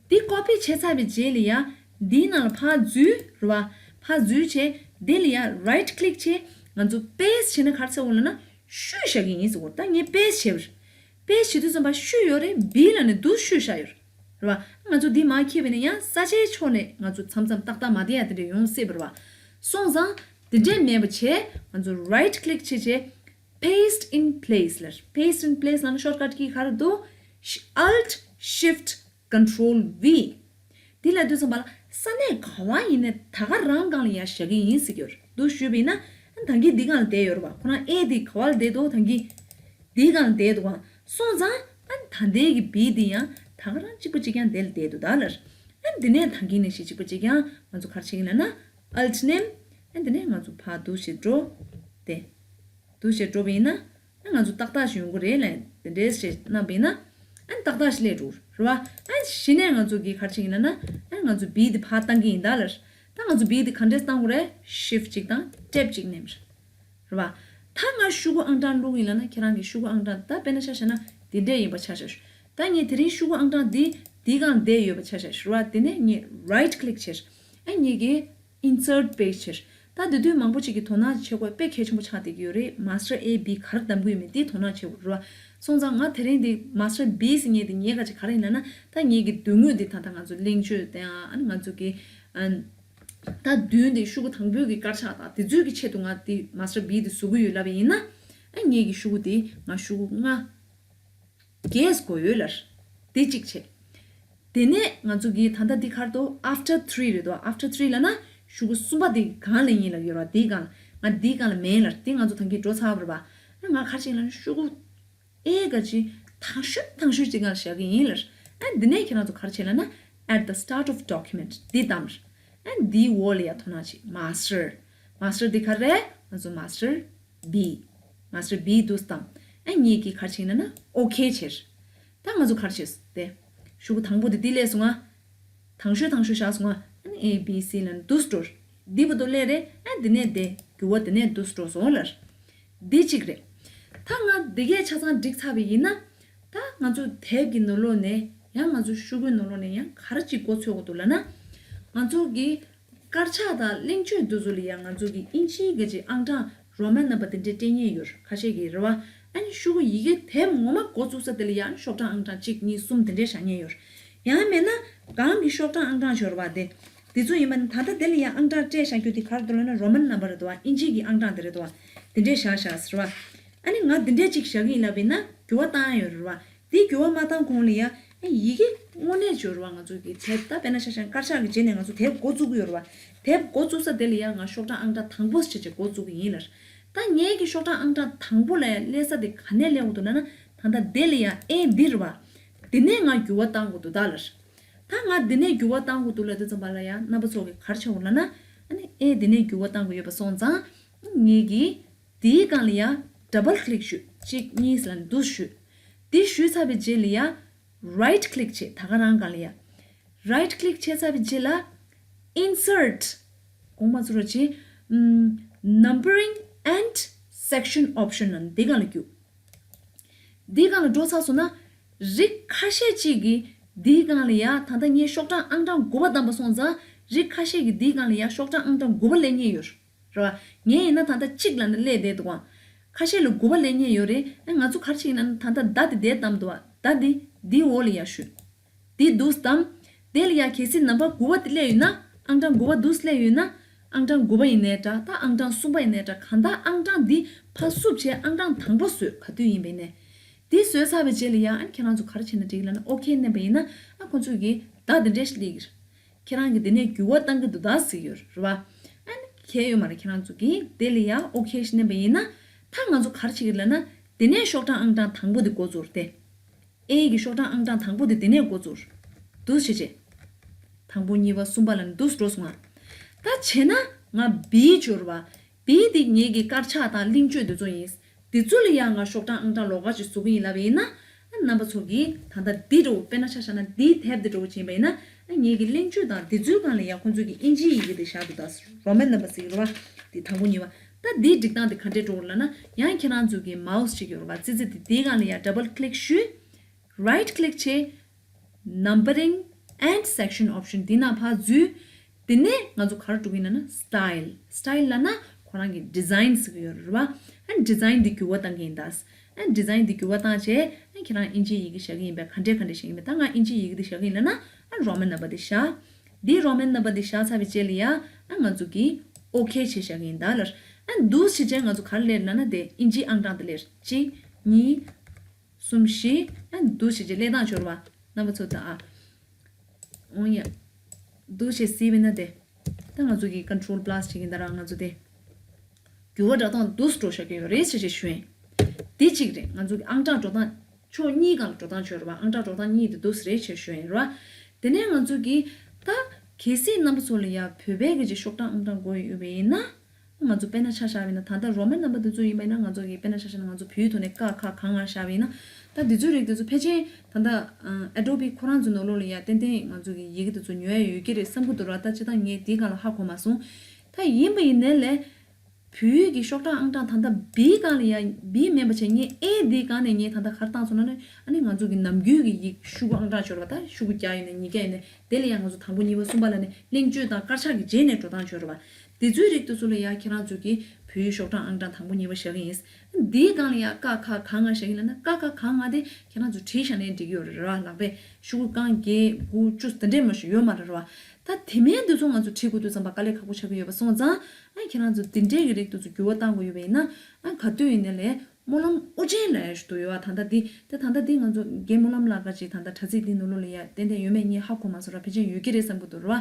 འདི་ཀོ་པི་བྱས་ཚར་བའི་རྗེས་ལ་ཡ། འདིའི་ནང་ལ་ཕར་འཛུལ་རེད་པ། ཕར་འཛུལ་བྱས། འདི་ལ་ཡ་རའིཊ་ཀླིག་བྱས། ང་ཚོ་པེ་སི་ཊི་བྱས་ན་ག་རེ་ཟེར་དགོས་ལབ་ན། བཤུས་བཞག་གི་ཡིན་ཟེར་གྱི་ཡོད། ད་ངས་པེ་སི་ཊི་བྱས་པ་རེད། པེ་སི་ཊི་བྱེད་དུས་ཙམ་པ་བཤུས་ཡོད་རེད། བི་ལབ་ནས་འདུག་བཤུས་བཞག་ཡོད་རེད་པ། ང་ཚོ་འདི་མར་འཁྱེར་བ་ཡིན་ན་ཡང་ས་ཆའི་ཕྱོགས་ནས་ང་ཚོ་མཚམས་མཚམས་ཏག་ཏག་མ་བསྡད་ཡ་དེ་འདྲ་ཡོང་སྲིད་པ་རེད་པ། སོང་ཙང་དེ་འདྲས་མེད་པ་བྱས། ང་ཚོ་རའིཊ་ཀླིག་བྱས་བྱས། པེ་སི་ཊི་ཨིན་པི་ལེ་སི་ལབ། པེ་སི་ཊི་ཨིན་པི་ལེ་སི་ལབ་ན་ཤོཊ་ཀཊ་ཀི་ག་རེ་འདུག་ཨལ་ཊི་ཤིཕ་ཊི་ཀོན་ཊོལ་ཝི། དེ་ལབ་དུས་ཙམ་པ་ལ་ས་གནས་ག་བ་ཡིན་ནའི་ད་ག་རང་སྒང་ལ་ཡར་བཞག་གི་ཡིན་ཟེར་གྱི་ཡོད་རེད། འདུག་ཞུས་པ་ཡིན་ན། ཨ། ད་གིན་འདི་སྒང་ལ་བསྡད་ཡོད་རེད་པ། ཁོ་རང་ཨེ་འདི་ག་བ་ལ་བསྡད་འདུག་ད་གིན་འདི་སྒང་ལ་བསྡད་འདུག་ག་སོང་ཙང་། ཨ། ད་ལྟའི་གི་བི་འདི་ཡང་ད་ག་རང་གཅིག་པ་གཅིག་རྐྱང་དེ་ལ་བསྡད་འདུག་ད་ལར། ཨ། འདི་ནས་ད་གིན་ནང་བཞིན་གཅིག་པ་གཅིག་རྐྱང་ང་ཚོ་ག་རེ་བྱེད་ཀྱི་ལབ་ན། ཨལ་ཊི་མནན། ཨ། འདི་ནས་ང་ཚོ་ཕར་འདུག་བྱས་འགྲོ། དེ། འདུག་བྱས་འགྲོ་བ་ཡིན་ན། ཨ། ང་ཚོ་ཏག་ཏག་ཞིག་ཡོང་གི་རེད་ལབ། དེ་འདྲས་བྱས་གནང་བ་ཡིན་ན། ཨ། ཏག་ཏག་ཞིག་སླེབས་འགྲོ་རེད་པ། ཨ། གཞི་ནས་ང་ཚོ་གིས་ག་རེ་བྱེད་ཀྱི་ཡིན་ལབ་ན། ཨ། ང་ཚོ་བི་འདི་ཕར་བཏང་གི་ཡིན་ད་ལར། ད་ང་ཚོ་བི་འདི་ག་འདྲས་བཏང་དགོས་རེད། ཤིཕ་ཊི་གཅིག་དང་ཊེབ་གཅིག་མནན་པ་རེད་པ། ད་ང་ཤོག་གུ་ཨང་གྲངས་བླུགས་ཡིན་ལབ་ན། ཁྱེད་རང་གི་ཤོག་གུ་ཨང་གྲངས་ད་དཔེར་ན་ཆ་བཞག་ན་འདི་འདྲས་ཡིན་པ་ཆ་བཞག་ཤོག་ད་ངས་དེ་རིང་ཤོག་གུ་ཨང་གྲངས་འདི་འདིའི་སྒང་བསྡད་ཡོད་པ་ཆ་བཞག་ཤོག་རེད་པ། དེ་ནས་ངས་རའིཊ་ཀླིག་བྱས། ཨ། ངེད་ཀྱིས་ཨིན་སརཊ་པེཇ་བྱས། ད་དེ་དུས་མང་པོ་ཅིག་གིས་དོ་སྣང་བྱེད་དགོས་དཔེ་གལ་ཆེན་པོ་ཆགས་བསྡད་ཀྱི་ཡོད་རེད། མ་སི་ཊར་ཨེ་བི་ག་རེ་གདམ་གྱི་ཡོད་མེད་དེ་དོ་སྣང་བྱེད་དགོས་རེད་པ། སོང་ཙང་ང་དེ་རིང་འདི་མ་སི་ཊར་བི་ཟེར་མཁན་དེ་ཉན་ག་ཅིག་ག་རེ་ཡིན་ལབ་ན། ད་ངེད་ཀྱི་མདུན་ངོས་འདི་ད་ལྟ་ང་ཚོ་གླེང་བརྗོད་དང་། ཨ་ནི་ང་ཚོ་གི། ཨ། ད་མདུན་འདི་ཤོག་གུ་དང་པོའི་གི་དཀར་ཆག་དང་དེ་ཚོའི་གི་ཆེད་དུ་ང་འདི་མ་སི་ཊར་བི་འདི་བཟོ་གི་ཡོད་ལབ་པ་ཡིན་ན། ཨ། ངེད་ཀྱི་ཤོག་གུ་འདི་ང་ཤོག་གུ་ལྔ་བརྒྱད་དགོས་ཡོད་ལར། དེ་གཅིག་བྱས། དེ་ནས་ང་ཚོ་གི་ད་ལྟ་འདི་ག་རེ་འདུག་ཨབ་ཊར་ཐི་རི་རེད་འདུག་ཨབ་ཊར་ཐི་རི་ལབ་ན་ཤོག་གུ་གསུམ་པ་འདི་སྒང་ལ་ཡིན་ལབ་ཡོད་རེད་པ། འདིའི་སྒང་ལ། ང་འདིའི་སྒང་ལ་མེད་ལར། འདི་ང་ཚོ་ད་གིན་འགྲོ་ཚར་བ་རེད་པ། ཨ། ང་ག་རེ་བྱེད་ལབ་ན་ཤོག་གུ་ཨེ་ག་ཅིག་དང་ཤོས་དང་ཤོས་ཅིག་སྒང་ལ་བཞག་གི་ཡིན་ལར། ཨ། འདི་ནས་ཁྱེད་རང་ཚོ་ག་རེ་བྱེད་ལབ་ན། At the start of document འདི་བདམས། ཨ། འདིའི་འོག་ལ་ཡ་དོ་སྣང་བྱེད། མ་སི་ཊར། མ་སི་ཊར་འདི་ག་རེ། ང་ཚོ་མ་སི་ཊར་བི། མ་སི་ཊར་བི་འདུག་བདམས། ཨ། ངེད་ཀྱིས་ག་རེ་བྱེད་ལབ་ན་ཨོ་ཁེ་བྱས། ད་ང་ཚོ་ག་རེ་བྱས་ཏེ། ཤོག་གུ་དང་པོ་དེ་འདི་སླེབས་སོང་ང་། དང་ཤོས་དང་ཤོས་བཞག་སོང་ང་། ཨ་ནི་ཨེ་བི་སི་ལབ་ནས་འདུག་འགྲོ། འདི་བར་དུ་སླེབས་རེད། ཨ། འདི་ནས་དེ་འགྱུར་བ་དེ་ནས་འདུག་འགྲོ་སོང་ལར། འདི་གཅིག་རེད། ད་ང་འདི་གས་ཆ་ཚང་འགྲིག་ཚར་བ་ཡིན་ན། ད་ང་ཚོ་དེབ་ཀྱི་ནང་ལོགས་ནས་ཡང་ང་ཚོ་ཤོག་གུའི་ནང་ལོགས་ནས་ཡང་ག་རེ་ཅིག་མགོ་ཚོད་དགོས་འདུག་ལབ་ན། ང་ཚོ་གི་དཀར་ཆག་དང་གླེང་བརྗོད་འདི་ཚོ་ལ་ཡང་ང་ཚོ་གི་ཨིན་ཇིའི་གི་ཅིག་ཨང་གྲངས་Roman number འདི་འདྲས་སྤྲད་མཁན་ཡོད། ཁ་ཤས་ཀྱིས་རེད་བ། ཨ་ནི་ཤོག་གུ་ཡི་གེ་དེབ་ངོ་མ་མགོ་བཙུགས་ས་དེ་ལ་ཡང་ཤོག་གྲངས་ཨང་གྲངས་གཅིག་གཉིས་གསུམ་དེ་འདྲས་བཞག་མཁན་ཡོད། ཡང་མེད་ན་གང་གི་ཤོག་གྲངས་ཨང་གྲངས་ཤོར་བ་དེ། དེ་ཚོ་ཡིན་པ་ནི་ད་ལྟ་དེ་ལ་ཡང་ཨང་གྲངས་སྤྲད་བཞག་རྒྱུ་དེ་ག་རེ་འདུག་ལབ་ན་Roman number རེད་འདུག་བ། ཨིན་ཇིའི་གི་ཨང་གྲངས་དེ་རེད་འདུག་བ། དེ་འདྲས་བཞག་བཞག་ཟེར་བ། ཨ་ནི་ང་དེ་འདྲས་ཅིག་བཞག་གི་ཡིན་ལབ་པ་ཡིན་ན་འགྱུར་བ་བཏང་ཡ་ཡོད་རེད་བ། དེ་འགྱུར་བ་མ་བཏང་གོང་ལ་ཡ། ཨ་ཡི་གེ་དངོས་གནས་སྦྱོར་བ་ང་ཚོ་གི་དེབ་ད་དཔེར་ན་ཆ་བཞག་དཀར་ཆག་གི་རྗེས་ནས་ང་ཚོ་དེབ་འགོ་བཙུགས་ཀྱི་ཡོད་རེད་བ། དེབ་འགོ་བཙུགས་ས་དེ་ལ་ཡ་ང་ཤོག་གྲངས་ཨང་གྲངས་དང་པོ་ཞེས་བྱས་འགོ་བཙུགས་ཀྱི་ཡིན་ལ། ད་ངའི་གི་ཤོག་གྲངས་ཨང་གྲངས་དང་པོ་ལ་ཡ་སླེབས་ས་དེ་ག་ནས་སླེབས་དགོས་འདུག་ལབ་ན། ད་ལྟ་དེ་ལ་ཡ་ཨེ་འདི་རེད་བ། དེ་ནས་ང་འགྱུར་བ་བཏང་དགོས་འདུག་ད་ལ། ད་ང་འདི་ནས་འགྱུར་བ་བཏང་དགོས་འདུག་ལབ་དུས་ཙམ་པ་ལ་ཡ་རྣམ་པ་ཚོ་གི་ག་རེ་བྱེད་དགོས་ལབ་ན། ཨ་ནི་ཨེ་འདི་ནས་འགྱུར་བ་བཏང་དགོས་ཡོད་པ་སོང་ཙང་། ངེད་ཀྱིས་འདིའི་སྒང་ལ་ཡ་double click ཞུས། གཅིག་གཉིས་ལབ་ནས་འདུག་ཞུས། འདི་ཞུས་ཚར་བའི་རྗེས་ལ་ཡ་right click བྱེད། ད་ག་རང་སྒང་ལ་ཡ་right click བྱས་ཚར་བའི་རྗེས་ལ་insert དགོངས་པ་ཚོ་རོགས་བྱེད། ཨམ། numbering and section option ལབ་ནས་འདི་སྒང་ལ་རྒྱུགས། འདི་སྒང་ལ་འགྲོ་ཚར་སོང་ན། རིགས་ཁ་ཤས་ཅིག་གིས་འདིའི་སྒང་ལ་ཡ་ད་ལྟ་ངས་ཤོག་གྲངས་ཨང་གྲངས་དགུ་པ་བདམས་པ་སོང་ཙང་། རིགས་ཁ་ཤས་ཀྱིས་འདིའི་སྒང་ལ་ཡ་ཤོག་གྲངས་ཨང་གྲངས་དགུ་པ་སླེབས་མཁན་ཡོད་རེད་བ། ངས་ཡིན་ན་ད་ལྟ་གཅིག་ལབ་ནས་སླེབས་བསྡད་འདུག་ག་ཁ་ཤས་ལ་དགུ་པ་སླེབས་མཁན་ཡོད་རེད། ཨ་ང་ཚོ་ག་རེ་བྱེད་ཀྱི་ཡིན་ན་ད་ལྟ་བརྡ་དེ་འདིར་བདམས་འདུག་ག་བརྡ་དེ་འདིའི་འོག་ལ་ཡ་ཞུ། དེ་འདུག་སེ་བདམས། དེ་ལ་ཡ་གལ་སྲིད་ནམ་བར་དགུ་པ་དེ་སླེབས་ཡོད་ན། ཨང་གྲངས་དགུ་པ་འདུག་སེ་སླེབས་ཡོད་ན། ཨང་གྲངས་དགུ་པ་ཡིན་ནའི་འདྲ། ད་ཨང་གྲངས་གསུམ་པ་ཡིན་ནའི་འདྲ། གང་ལྟར་ཨང་གྲངས་འདི་ཕར་བསུབ་བྱས་ཨང་གྲངས་དང་པོ་བཟོས། ག་དུས་ཡིན་པ་ཡིན་ནའི། དེ་བཟོས་ཚར་བའི་རྗེས་ལ་ཡ། ཨ་ནི་ཁྱེད་རང་ཚོ་ག་རེ་བྱས་ན་འགྲིག་ལབ་ན། ཨོ་ཁེ་མནན་པ་ཡིན་ན། ཨ་ཁོ་ཚོས་ཀྱིས་བརྡ་འདི་འདྲས་ཤིག་སླེབས་ཀྱི་རེད། ཁྱེད་རང་གིས་འདི་ནས་འགྱུར་བ་གཏང་གི་འདུག་ད་ཟེར་གྱི་ཡོད་རེད་བ། ཨ་ནི་གལ་ཡོད་མ་རེད། ཁྱེད་རང་ཚོ་གིས་དེ་ལ་ཡ་ཨོ་ཁེ་ཞིག་མནན་པ་ཡིན་ན། ད་ང་ཚོ་ག་རེ་བྱེད་ཀྱི་རེད་ལབ་ན། དེ་ནས་ཤོག་གྲངས་ཨང་གྲངས་དང་པོ་དེ་འགོ་བཙུགས་རེད་དེ། ཨེ་གི་ཤོག་གྲངས་ཨང་གྲངས་དང་པོ་དེ་དེ་ནས་འགོ་བཙུགས། འདུག་སེ་བྱས་བྱས། དང་པོ་གཉིས་པ་གསུམ་པ་ལབ་ནས་འདུག་སེ་འགྲོ་སོང་ང་། ད་བྱས་ན་ང་བི་སྦྱོར་བ། བི་དེ་ངེད་ཀྱི་དཀར་ཆག་དང་གླེང་བརྗོད་དེ་ཚོ་ཡིན། དེ་ཚོ་ལ་ཡང་ང་ཤོག་གྲངས་ཨང་གྲངས་ལོགས་ཀ་ཅིག་བཟོ་གི་ཡིན་ལབ་པ་ཡིན་ན། རྣམ་པ་ཚོ་གིས་ད་ལྟ་འདི་འདྲ་བོ་དཔེར་ན་ཆ་བཞག་ན་འདིའི་དེབ་འདི་འདྲ་བོ་ཅིག་ཡིན་པ་ཡིན་ན། ངེད་ཀྱི་གླེང་བརྗོད་དང་དེ་ཚོའི་སྒང་ལ་ཡང་ཁོང་ཚོས་ཀྱི་ཨིན་ཇིའི་ཡི་གེ་དེ་བཞག་འདུག་ད་Roman number ཟེར་གྱི་རེད་བ། དེ་དང་པོ་གཉིས་པ། ད་འདིའི་སྒྲིག་སྟངས་དེ་ག་འདྲས་འགྲོ་གི་ལབ་ན། ཡང་ཁྱེད་རང་ཚོ་གི་མའོ་སི་ཅིག་ཡོད་རེད་བ། ཙི་ཙི་དེ། དེའི་སྒང་ལ་ཡ་double click ཞུས། right click བྱས། numbering and section option དེ་ནང་ཕར་འཛུལ། དེ་ནས་ང་ཚོ་ག་རེ་འགྲོ་གི་ཡིན་ན་ན། style style ལབ་ན་ཁོ་རང་གི་design ཟེར་གྱི་ཡོད་རེད་བ། ཨ་design འདི་འགྱུར་བ་གཏང་གི་ཡིན་ད། ཨ་design འདི་འགྱུར་བ་བཏང་བྱས། ཨ་ཁྱེད་རང་ཨིན་ཇིའི་ཡི་གེ་བཞག་གི་ཡིན་པས། ག་འདྲས་ག་འདྲས་བཞག་གི་ཡིན་པས། ད་ང་ཨིན་ཇིའི་ཡི་གེ་འདི་བཞག་གི་ཡིན་ལབ་ན། ཨ་Roman number འདི་བཞག་འདི་Roman number འདི་བཞག་ཚར་བའི་རྗེས་ལ་ཡ། ཨ་ང་ཚོ་གིས་ཨོ་ཁེ་བྱས་བཞག་གི་ཡིན་ད་ལར། ཨ་འདུག་སེ་བྱས་ང་ཚོ་ག་རེ་སླེབས་ལབ་ན། དེ་ཨིན་ཇིའི་ཨང་གྲངས་དེ་སླེབས། གཅིག་གཉིས། གསུམ་བཞི། ཨ་འདུག་སེ་བྱས་སླེབས་སྟངས་སྦྱོར་བ། རྣམ་པ་ཚོ་ད་ཨ། འོང་ཡ། འདུག་སེ་བྱས་ཟིན་པ་ཡིན་ན་དེ། ད་ང་ཚོ་གིས་control plus བྱེད་ཀྱི་ཡིན་ད་ར། ང་ཚོ་དེ། འགྱུར་བ་འགྲོ་སྟངས་འདུག་སེ་འགྲོ་བཞག་གི་ཡོད་རེད་ཟེར་བྱས་ཞུ་ཡིན། དེ་གཅིག་རེད། ང་ཚོ་གི་ཨང་གྲངས་འགྲོ་སྟངས། ཕྱོགས་གཉིས་སྒང་ལ་འགྲོ་སྟངས་སྦྱོར་བ། ཨང་གྲངས་འགྲོ་སྟངས་གཉིས་དེ་འདུག་སེ་རེད་ཟེར་ཞུ་ཡིན་ར། དེ་ནས་ང་ཚོ་གིས་ད་གལ་སྲིད་རྣམ་པ་ཚོ་ལ་ཡ་བོད་པའི་གི་ཅིག་ཤོག་གྲངས་ཨང་གྲངས་དགོས་ཡོད་པ་ཡིན་ན། ང་ཚོ་དཔེར་ན་ཆ་བཞག་པ་ཡིན་ན། ད་ལྟ་Roman number འདི་ཚོ་ཡིན་པ་ཡིན་ན། ང་ཚོ་གི་དཔེར་ན་ཆ་བཞག་ན་ང་ཚོ་བོད་ཡིག་ཐོག་ནས་ཀ་ཁ་ག་ང་བཞག་པ་ཡིན་ན། ད་འདི་ཚོའི་རིགས་འདི་ཚོ་ཕལ་ཆེར་ད་ལྟ་Adobe ཁོ་རང་ཚོའི་ནང་ལོགས་ལ་ཡ་ཏན་ཏན་ང་ཚོ་གི་ཡི་གེ་འདི་ཚོ་ཉོ་ཡ་ཡོད་ཀྱི་རེད་བསམ་གྱི་འདུག་ར། ད་སྤྱིར་བཏང་ངས་འདིའི་སྒང་ལ་ཧ་གོ་མ་སོང་། ད་ཡིན་པ་ཡིན་ནའི་ལས། བོད་ཡིག་གི་ཤོག་གྲངས་ཨང་གྲངས་ད་ལྟ་བིའི་སྒང་ལ་ཡ། བི་མིན་པ་བྱས། ངས་ཨེ་འདིའི་སྒང་ནས་ངས་ད་ལྟ་ག་རེ་བཏང་སོང་ན་ནི། ཨ་ནི་ང་ཚོ་གི་ནམ་རྒྱུན་གྱི་ཡིག་ཤོག་གུ་ཨང་གྲངས་སྦྱོར་བ། ད་ཤོག་གུ་བརྒྱ་ཡིན་ནའི་ཉིས་བརྒྱ་ཡིན་ནའི། དེ་ལ་ཡང་ང་ཚོ་དང་པོ་གཉིས་པ་གསུམ་པ་ལབ་ནས་གླེང་བརྗོད་དང་དཀར་ཆག་གི་རྗེས་ནས་འགྲོ་སྟངས་སྦྱོར་བ། དེ་ཚོའི་རིགས་དེ་ཚོ་ལ་ཡ་ཁྱེད་རང་ཚོ་གིས་བོད་ཡིག་ཤོག་གྲངས་ཨང་གྲངས་དང་པོ་གཉིས་པ་བཞག་གི་ཡིན། འདིའི་སྒང་ལ་ཡ་ཀ་ཁ་ག་ང་བཞག་གི་ཡིན་ལབ་ན། ཀ་ཁ་ག་ང་དེ་ཁྱེད་རང་ཚོ་བྲིས་བཞག་ནའི་འགྲིག་གི་ཡོད་རེད་ར། ལག་པས་ཤོག་གུ་རྐང་བརྒྱད་དགུ་བཅུ་དེ་འདྲས་མ་ཞིག་ཡོད་མ་རེད་ར། ད་དེ་མིན་དེ་ཚོ་ང་ཚོ་བྲིས་དགོས་དུས་ཙམ་པ་དཀའ་ལས་ཁག་པོ་ཆགས་ཀྱི་ཡོད་པ་སོང་ཙང་། ཨ་ཁྱེད་རང་ཚོ་འདི་འདྲས་ཀྱི་རིགས་དེ་ཚོ་འགྱུར་བ་གཏང་དགོས་ཡོད་པ་ཡིན་ན། ཨ་ག་དུས་ཡིན་ནའི་ལས། སྨོན་ལམ་ཨོ་རྒྱན་ལབ་ཡ་ཞིག་འདུག་ཡོད་པ། ད་ལྟ་འདི་དེ་ད་ལྟ་འདི་ང་ཚོ་རྒན་སྨོན་ལམ་ལགས་ཀྱིས་ད་ལྟ་དྲ་ཚིགས་འདི་ནང་ལོགས་ལ་ཡ་ཏན་ཏན་ཡོད་མེད་ངས་ཧ་གོ་མ་སོང་ར། ཕལ་ཆེར་ཡོད་ཀྱི་རེད་བསམ་གྱི་འདུག་ར།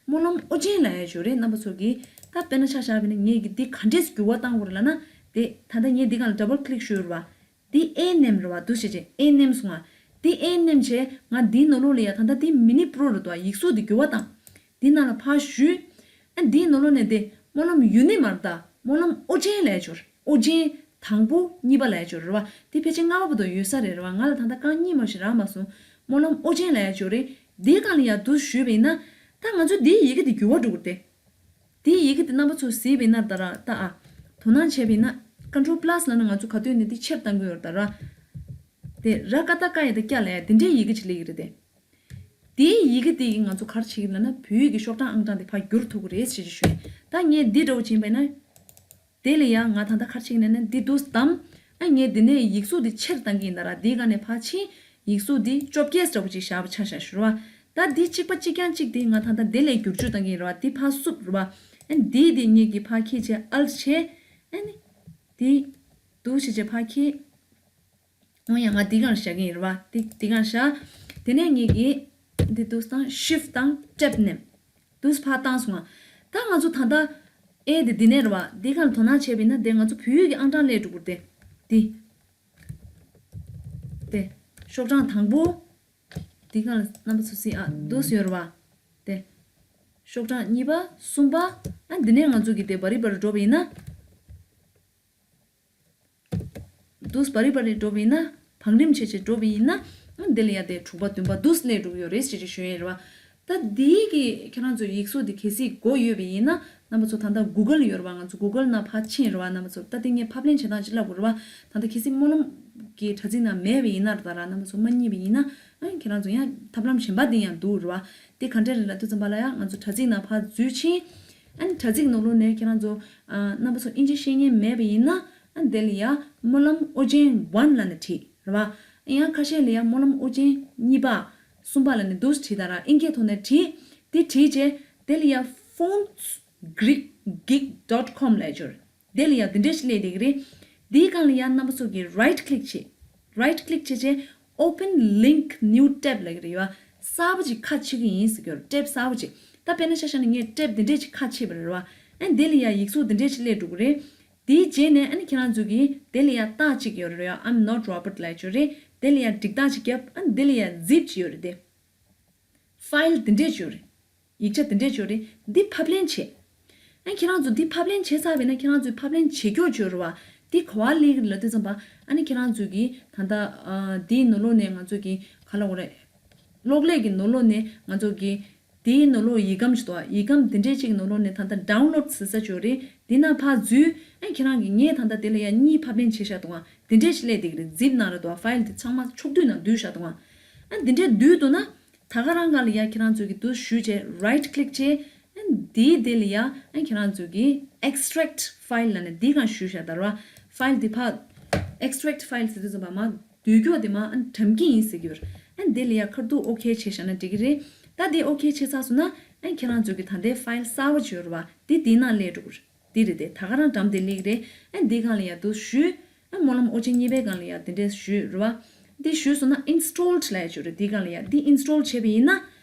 སྨོན་ལམ་ཨོ་རྒྱན་ལབ་ཡ་ཞིག་རེད། རྣམ་པ་ཚོ་གིས་ད་དཔེར་ན་ཆ་བཞག་པ་ཡིན་ན། ངས་ཀྱིས་འདི་ག་འདྲས་འགྱུར་བ་གཏང་དགོས་རེད་ལབ་ན། དེ་ད་ལྟ་ངས་འདི་སྒང་ལ་double click ཞུས་རེད་པ། འདི་ཨེ་མནན་རེད་པ། འདུག་སེ་བྱས་ཨེ་མནན་སོང་ང་། འདི་ཨེ་མནན་བྱས་ང་འདིའི་ནང་ལོགས་ལ་ཡ། ད་ལྟ་འདི་མི་ནི་པྲོ་རེད་འདུག་པ། ཡིག་གཟུགས་འདི་འགྱུར་བ་བཏང་། འདི་ནང་ལ་ཕར་ཞུས། ཨ་འདིའི་ནང་ལོགས་ནས་དེ་སྨོན་ལམ་ཡུ་ནི་མ་རེད་ད། སྨོན་ལམ་ཨོ་རྒྱན་ལབ་ཡ་ཅིག་ཡོད་རེད། ཨོ་རྒྱན་དང་པོ་གཉིས་པ་ལབ་ཡ་ཅིག་ཡོད་རེད་པ། དེ་ཕལ་ཆེར་ལྔ་པ་བར་དུ་ཡོད་ས་རེད་རེད་པ། ང་ལ་ད་ལྟ་རྐང་གཉིས་མ་ཞིག་རག་མ་སོང་། སྨོན་ལམ་ཨོ་རྒྱན་ལབ་ཡ་ཅིག་ཡོད་རེད། འདིའི་སྒང་ལ་ཡ་འདུག་ཞུས་པ་ཡིན་ན། ད་ང་ཚོ་འདིའི་ཡི་གེ་དེ་འགྱུར་བ་འགྲོ་གི་རེད་དེ། དེའི་ཡི་གེ་དེ་རྣམ་པ་ཚོས་གཟིགས་པ་ཡིན་ན། ད་ར་ད་ཨ། དོ་སྣང་བྱས་པ་ཡིན་ན། Control plus ལབ་ན་ང་ཚོ་ག་དུས་ནས་འདི་ཆེར་བཏང་གི་ཡོད་རེད་ད་ར། དེ་ར་ཀ་ཏ་ཀ་ཡ་དེ་ཀྱ་ལ་ཡ་དེ་འདྲའི་ཡི་གེ་ཅིག་སླེབས་ཀྱི་རེད་དེ། དེའི་ཡི་གེ་དེ་ཡིས་ང་ཚོ་ག་རེ་བྱེད་ཀྱི་ལབ་ན་བོད་ཡིག་གི་ཤོག་གྲངས་ཨང་གྲངས་དེ་ཕར་བསྒྱུར་ཐུབ་ཀྱི་རེད་ཞེས་ཞུ་ཡིན། ད་ངས་འདི་འདྲ་བོ་བྱས་པ་ཡིན་ན། དེ་ལ་ཡང་ང་ད་ལྟ་ག་རེ་བྱེད་ཀྱི་ལབ་ན་འདི་འདུག་སེ་བདམས། ཨ་ངས་འདི་ནས་ཡིག་གཟུགས་འདི་ཆེར་བཏང་གི་ཡིན་ད་ར། འདིའི་སྒང་ནས་ཕར་ཕྱིན། ཡིག་གཟུགས་འདི་བཅོ་བརྒྱད་འདྲ་བོ་ཅིག་བཞག་པ་ཆ་བཞག་ཞུ་ར་བ། ད་འདི་གཅིག་པ་གཅིག་རྐྱང་གཅིག་དེ་ང་ད་ལྟ་འདི་ལས་བསྒྱུར་བཅོས་བཏང་གི་ཡིན་ར་བ། འདི་ཕར་བསུབ་ར་བ། ཨ་འདིའི་འདི་ངེད་ཀྱིས་ཕར་ཁྱེར་བྱས་ཨལ་བྱས། ཨ་ནི། འདི། འདུག་བྱས་བྱས་ཕར་ཁྱེར། འོ་ཡ་ང་འདི་སྒང་བཞག་གི་ཡིན་ར་བ། འདི་འདི་སྒང་བཞག་དེ་ནས་ངེད་ཀྱིས་འདི་འདུག་སེ་བཏང་shift དང་tab མནན། འདུག་སེ་ཕར་བཏང་སོང་ང་། ད་ང་ཚོ་ད་ལྟ་ཨེ་འདི་འདི་ནས་ར་བ། འདི་སྒང་ལ་དོ་སྣང་བྱས་པ་ཡིན་ན་དེ་ང་ཚོ་བོད་ཡིག་གི་ཨང་གྲངས་སླེབས་འགྲོ་གི་རེད་དེ། འདི། དེ། ཤོག་གྲངས་དང་པོ། འདི་སྒང་ལ་རྣམ་པ་ཚོ་གཟིགས་ཨ། འདུག་སེ་ཡོད་ར་བ། དེ། ཤོག་གྲངས་གཉིས་པ། གསུམ་པ། ཨ་འདི་ནས་ང་ཚོ་གི་དེ་བ་རི་བ་རི་འགྲོ་བ་ཡིན་ན། འདུག་སེ་བ་རི་བ་རི་འགྲོ་བ་ཡིན་ན། བང་རིམ་བྱས་བྱས་འགྲོ་བ་ཡིན་ན། ཨ་འདི་ལ་ཡ་དེ་དྲུག་པ་བདུན་པ་འདུག་སེ་སླེབས་འགྲོ་གི་ཡོད་རེད་ཅེས་ཅིག་ཞུ་ཡས་རེད་བ། ད་འདིའི་གི་ཁྱེད་རང་ཚོ་ཡིག་གཟུགས་འདི་གལ་སྲིད་དགོས་ཡོད་པ་ཡིན་ན། རྣམ་པ་ཚོ་ད་ལྟ་Google ཡོད་རེད་བ། ང་ཚོ་Google ནང་ཕར་ཕྱིན་རེད་བ། རྣམ་པ་ཚོ་ད་དེ་ངས་ཕབ་ལེན་བྱེད་སྟངས་ཅིག་ལབ་དགོས་རེད་བ། ད་ལྟ་གལ་སྲིད་སྨོན་ལམ་གི་དྲ་ཚིགས་ནང་མེད་པ་ཡིན་ན་རེད་ད་ར། རྣམ་པ་ཚོ་མ་རྙེད་པ་ཡིན་ན། ཨ་ཁྱེད་རང་ཚོ་ཡང་ཐབས་ལམ་གཞན་པ་འདི་ཡང་འདུག་རེད་བ། དེ་ག་འདྲ་རེད་ལབ་དུས་ཙམ་པ་ལ་ཡང་ང་ཚོ་དྲ་ཚིགས་ནང་ཕར་འཛུལ་ཕྱིན། ཨ་ནི་དྲ་ཚིགས་ནང་ལོགས་ནས་ཁྱེད་རང་ཚོ་ཨ་རྣམ་པ་ཚོ་ཨིན་ཇི་ཤེས་མཁན་མེད་པ་ཡིན་ན། ཨ་དེ་ལ་ཡ་སྨོན་ལམ་ཨོ་རྒྱན་one ལབ་ནས་བྲིས་རེད་བ། ཡང་ཁ་ཤས་ལ་ཡ་སྨོན་ལམ་ཨོ་རྒྱན་གཉིས་པ། གསུམ་པ་ལབ་ནས་འདུག་སེ་བྲིས་ད་ར། ཨིན་སྐད་ཐོག་ནས་བྲིས། དེ་བྲིས་རྗེས་དེ་ལ་ཡ་fonts greek geek dot com ལབ་ཡ་ཅིག་ཡོད་རེད། དེ་ལ་ཡ་འདི་འདྲས་ཞིག་སླེབས་བསྡད་ཀྱི་རེད། འདིའི་སྒང་ལ་ཡ་རྣམ་པ་ཚོ་གིས་right click བྱེད། right click བྱས་རྗེས་open link new tab ལབ་ཀྱི་རེད་བ། གསར་པ་ཅིག་ཁ་ཕྱེ་གི་ཡིན་ཟེར་གྱི་ཡོད་རེད། tab གསར་པ་ཅིག་ད་དཔེར་ན་ཆ་བཞག་ན་ངས་tab འདི་འདྲས་ཅིག་ཁ་ཕྱེས་པ་རེད་བ། ཨ་འདི་ལ་ཡ་ཡིག་གཟུགས་འདི་འདྲས་ཅིག་སླེབས་འགྲོ་གི་རེད། དེའི་རྗེས་ནས་ཨ་ནི་ཁྱེད་རང་ཚོ་གིས་དེ་ལ་ཡ་རྟགས་ཅིག་ཡོད་རེད་བ། I'm not Robert ལབ་ཡ་ཅིག་ཡོད་རེད། དེ་ལ་ཡ་འགྲིག་རྟགས་ཅིག་བརྒྱབ། ཨ་ནི་དེ་ལ་ཡ་zip ཅིག་ཡོད་རེད་དེ། ཕའིལ་འདི་འདྲས་ཅིག་ཡོད་རེད། ཡིག་ཆ་འདི་འདྲས་ཅིག་ཡོད་རེད། འདི་ཕབ་ལེན་བྱེད། ཨ་ཁྱེད་རང་ཚོ་འདི་ཕབ་ལེན་བྱས་ཚར་བས་ན་ཁྱེད་རང་ཚོའི་ཕབ་ལེན་བྱེད་ཀྱོག་ཅིག་ཡོད་རེད་བ། འདི་ག་བ་སླེབས་ཀྱི་རེད་ལབ་དུས་ཙམ་པ། ཨ་ནི་ཁྱེད་རང་ཚོ་གིས་ད་ལྟ་ཨ་འདིའི་ནང་ལོགས་ནས་ང་ཚོ་གིས་ག་ལབ་དགོས་རེད། གློག་ཀླད་ཀྱི་ནང་ལོགས་ནས་ང་ཚོ་གིས་དེའི་ནང་ལོགས་ཡིག་སྒམ་ཅིག་འདུག་ཡིག་སྒམ་དེ་འདྲས་ཅིག་ནང་ལོགས་ནས་ད་ལྟ་download ཟེར་ས་ཅིག་ཡོད་རེད། དེ་ནང་ཕར་འཛུལ། ཨ་ཁྱེད་རང་གིས་ངས་ད་ལྟ་དེ་ལ་ཡ་གཉིས་ཕབ་ལེན་བྱས་བཞག་འདུག་ཨ། དེ་འདྲས་ཞིག་སླེབས་བསྡད་ཀྱི་རེད། zip ནང་ལ་འདུག་ཨ། ཕའིལ་དེ་ཚང་མ་ཕྱོགས་བསྡུས་ནང་བསྡུས་བཞག་འདུག་ཨ། ཨ་དེ་འདྲས་བསྡུས་འདུག་ན། ད་ག་རང་ག་ལ་ཡ་ཁྱེད་རང་ཚོ་གིས་འདུག་ཞུས་བྱས་right click བྱས། ཨ་འདིའི་དེ་ལ་ཡ་ཨ་ཁྱེད་རང་ཚོ་གིས་extract file ལབ་ནས་འདིའི་སྒང་ཞུས་བཞག་ད་ར། ཕའིལ་དེ་ཕར་extract file ཟེར་དུས་ཙམ་པ་མ་བསྡུས་ཀྱོག་དེ་མ་ཨ་བཀྲམ་གྱི་ཡིན་ཟེར་གྱི་ཡོད་རེད། ཨ་འདི་ལ་ཡ་ཁ་ཐུག་okay བྱས་བཞག་ན་འགྲིག་གི་རེད། ད་དེ་okay བྱས་ཚར་སོང་ན་ཨ་ཁྱེད་རང་ཚོ་གིས་ད་ལྟའི་ཕའིལ་གསར་པ་ཅིག་ཡོད་རེད་བ། དེ་དེའི་ནང་སླེབས་འགྲོ་གི་རེད། འདི་རེད་དེ། ད་ག་རང་བཀྲམ་དེ་སླེབས་ཀྱི་རེད། ཨ་འདིའི་སྒང་ལ་ཡ་འདུག་ཞུས། ཨ་སྨོན་ལམ་ཨོ་རྒྱན་གཉིས་པའི་སྒང་ལ་ཡ་དེ་འདྲས་ཞུས་རེད་བ། འདི་ཞུས་སོང་ན་installed ལབ་ཡ་ཅིག་རེད། འདིའི་སྒང་ལ་ཡ་འདི་install བྱས་པ་ཡིན་ན།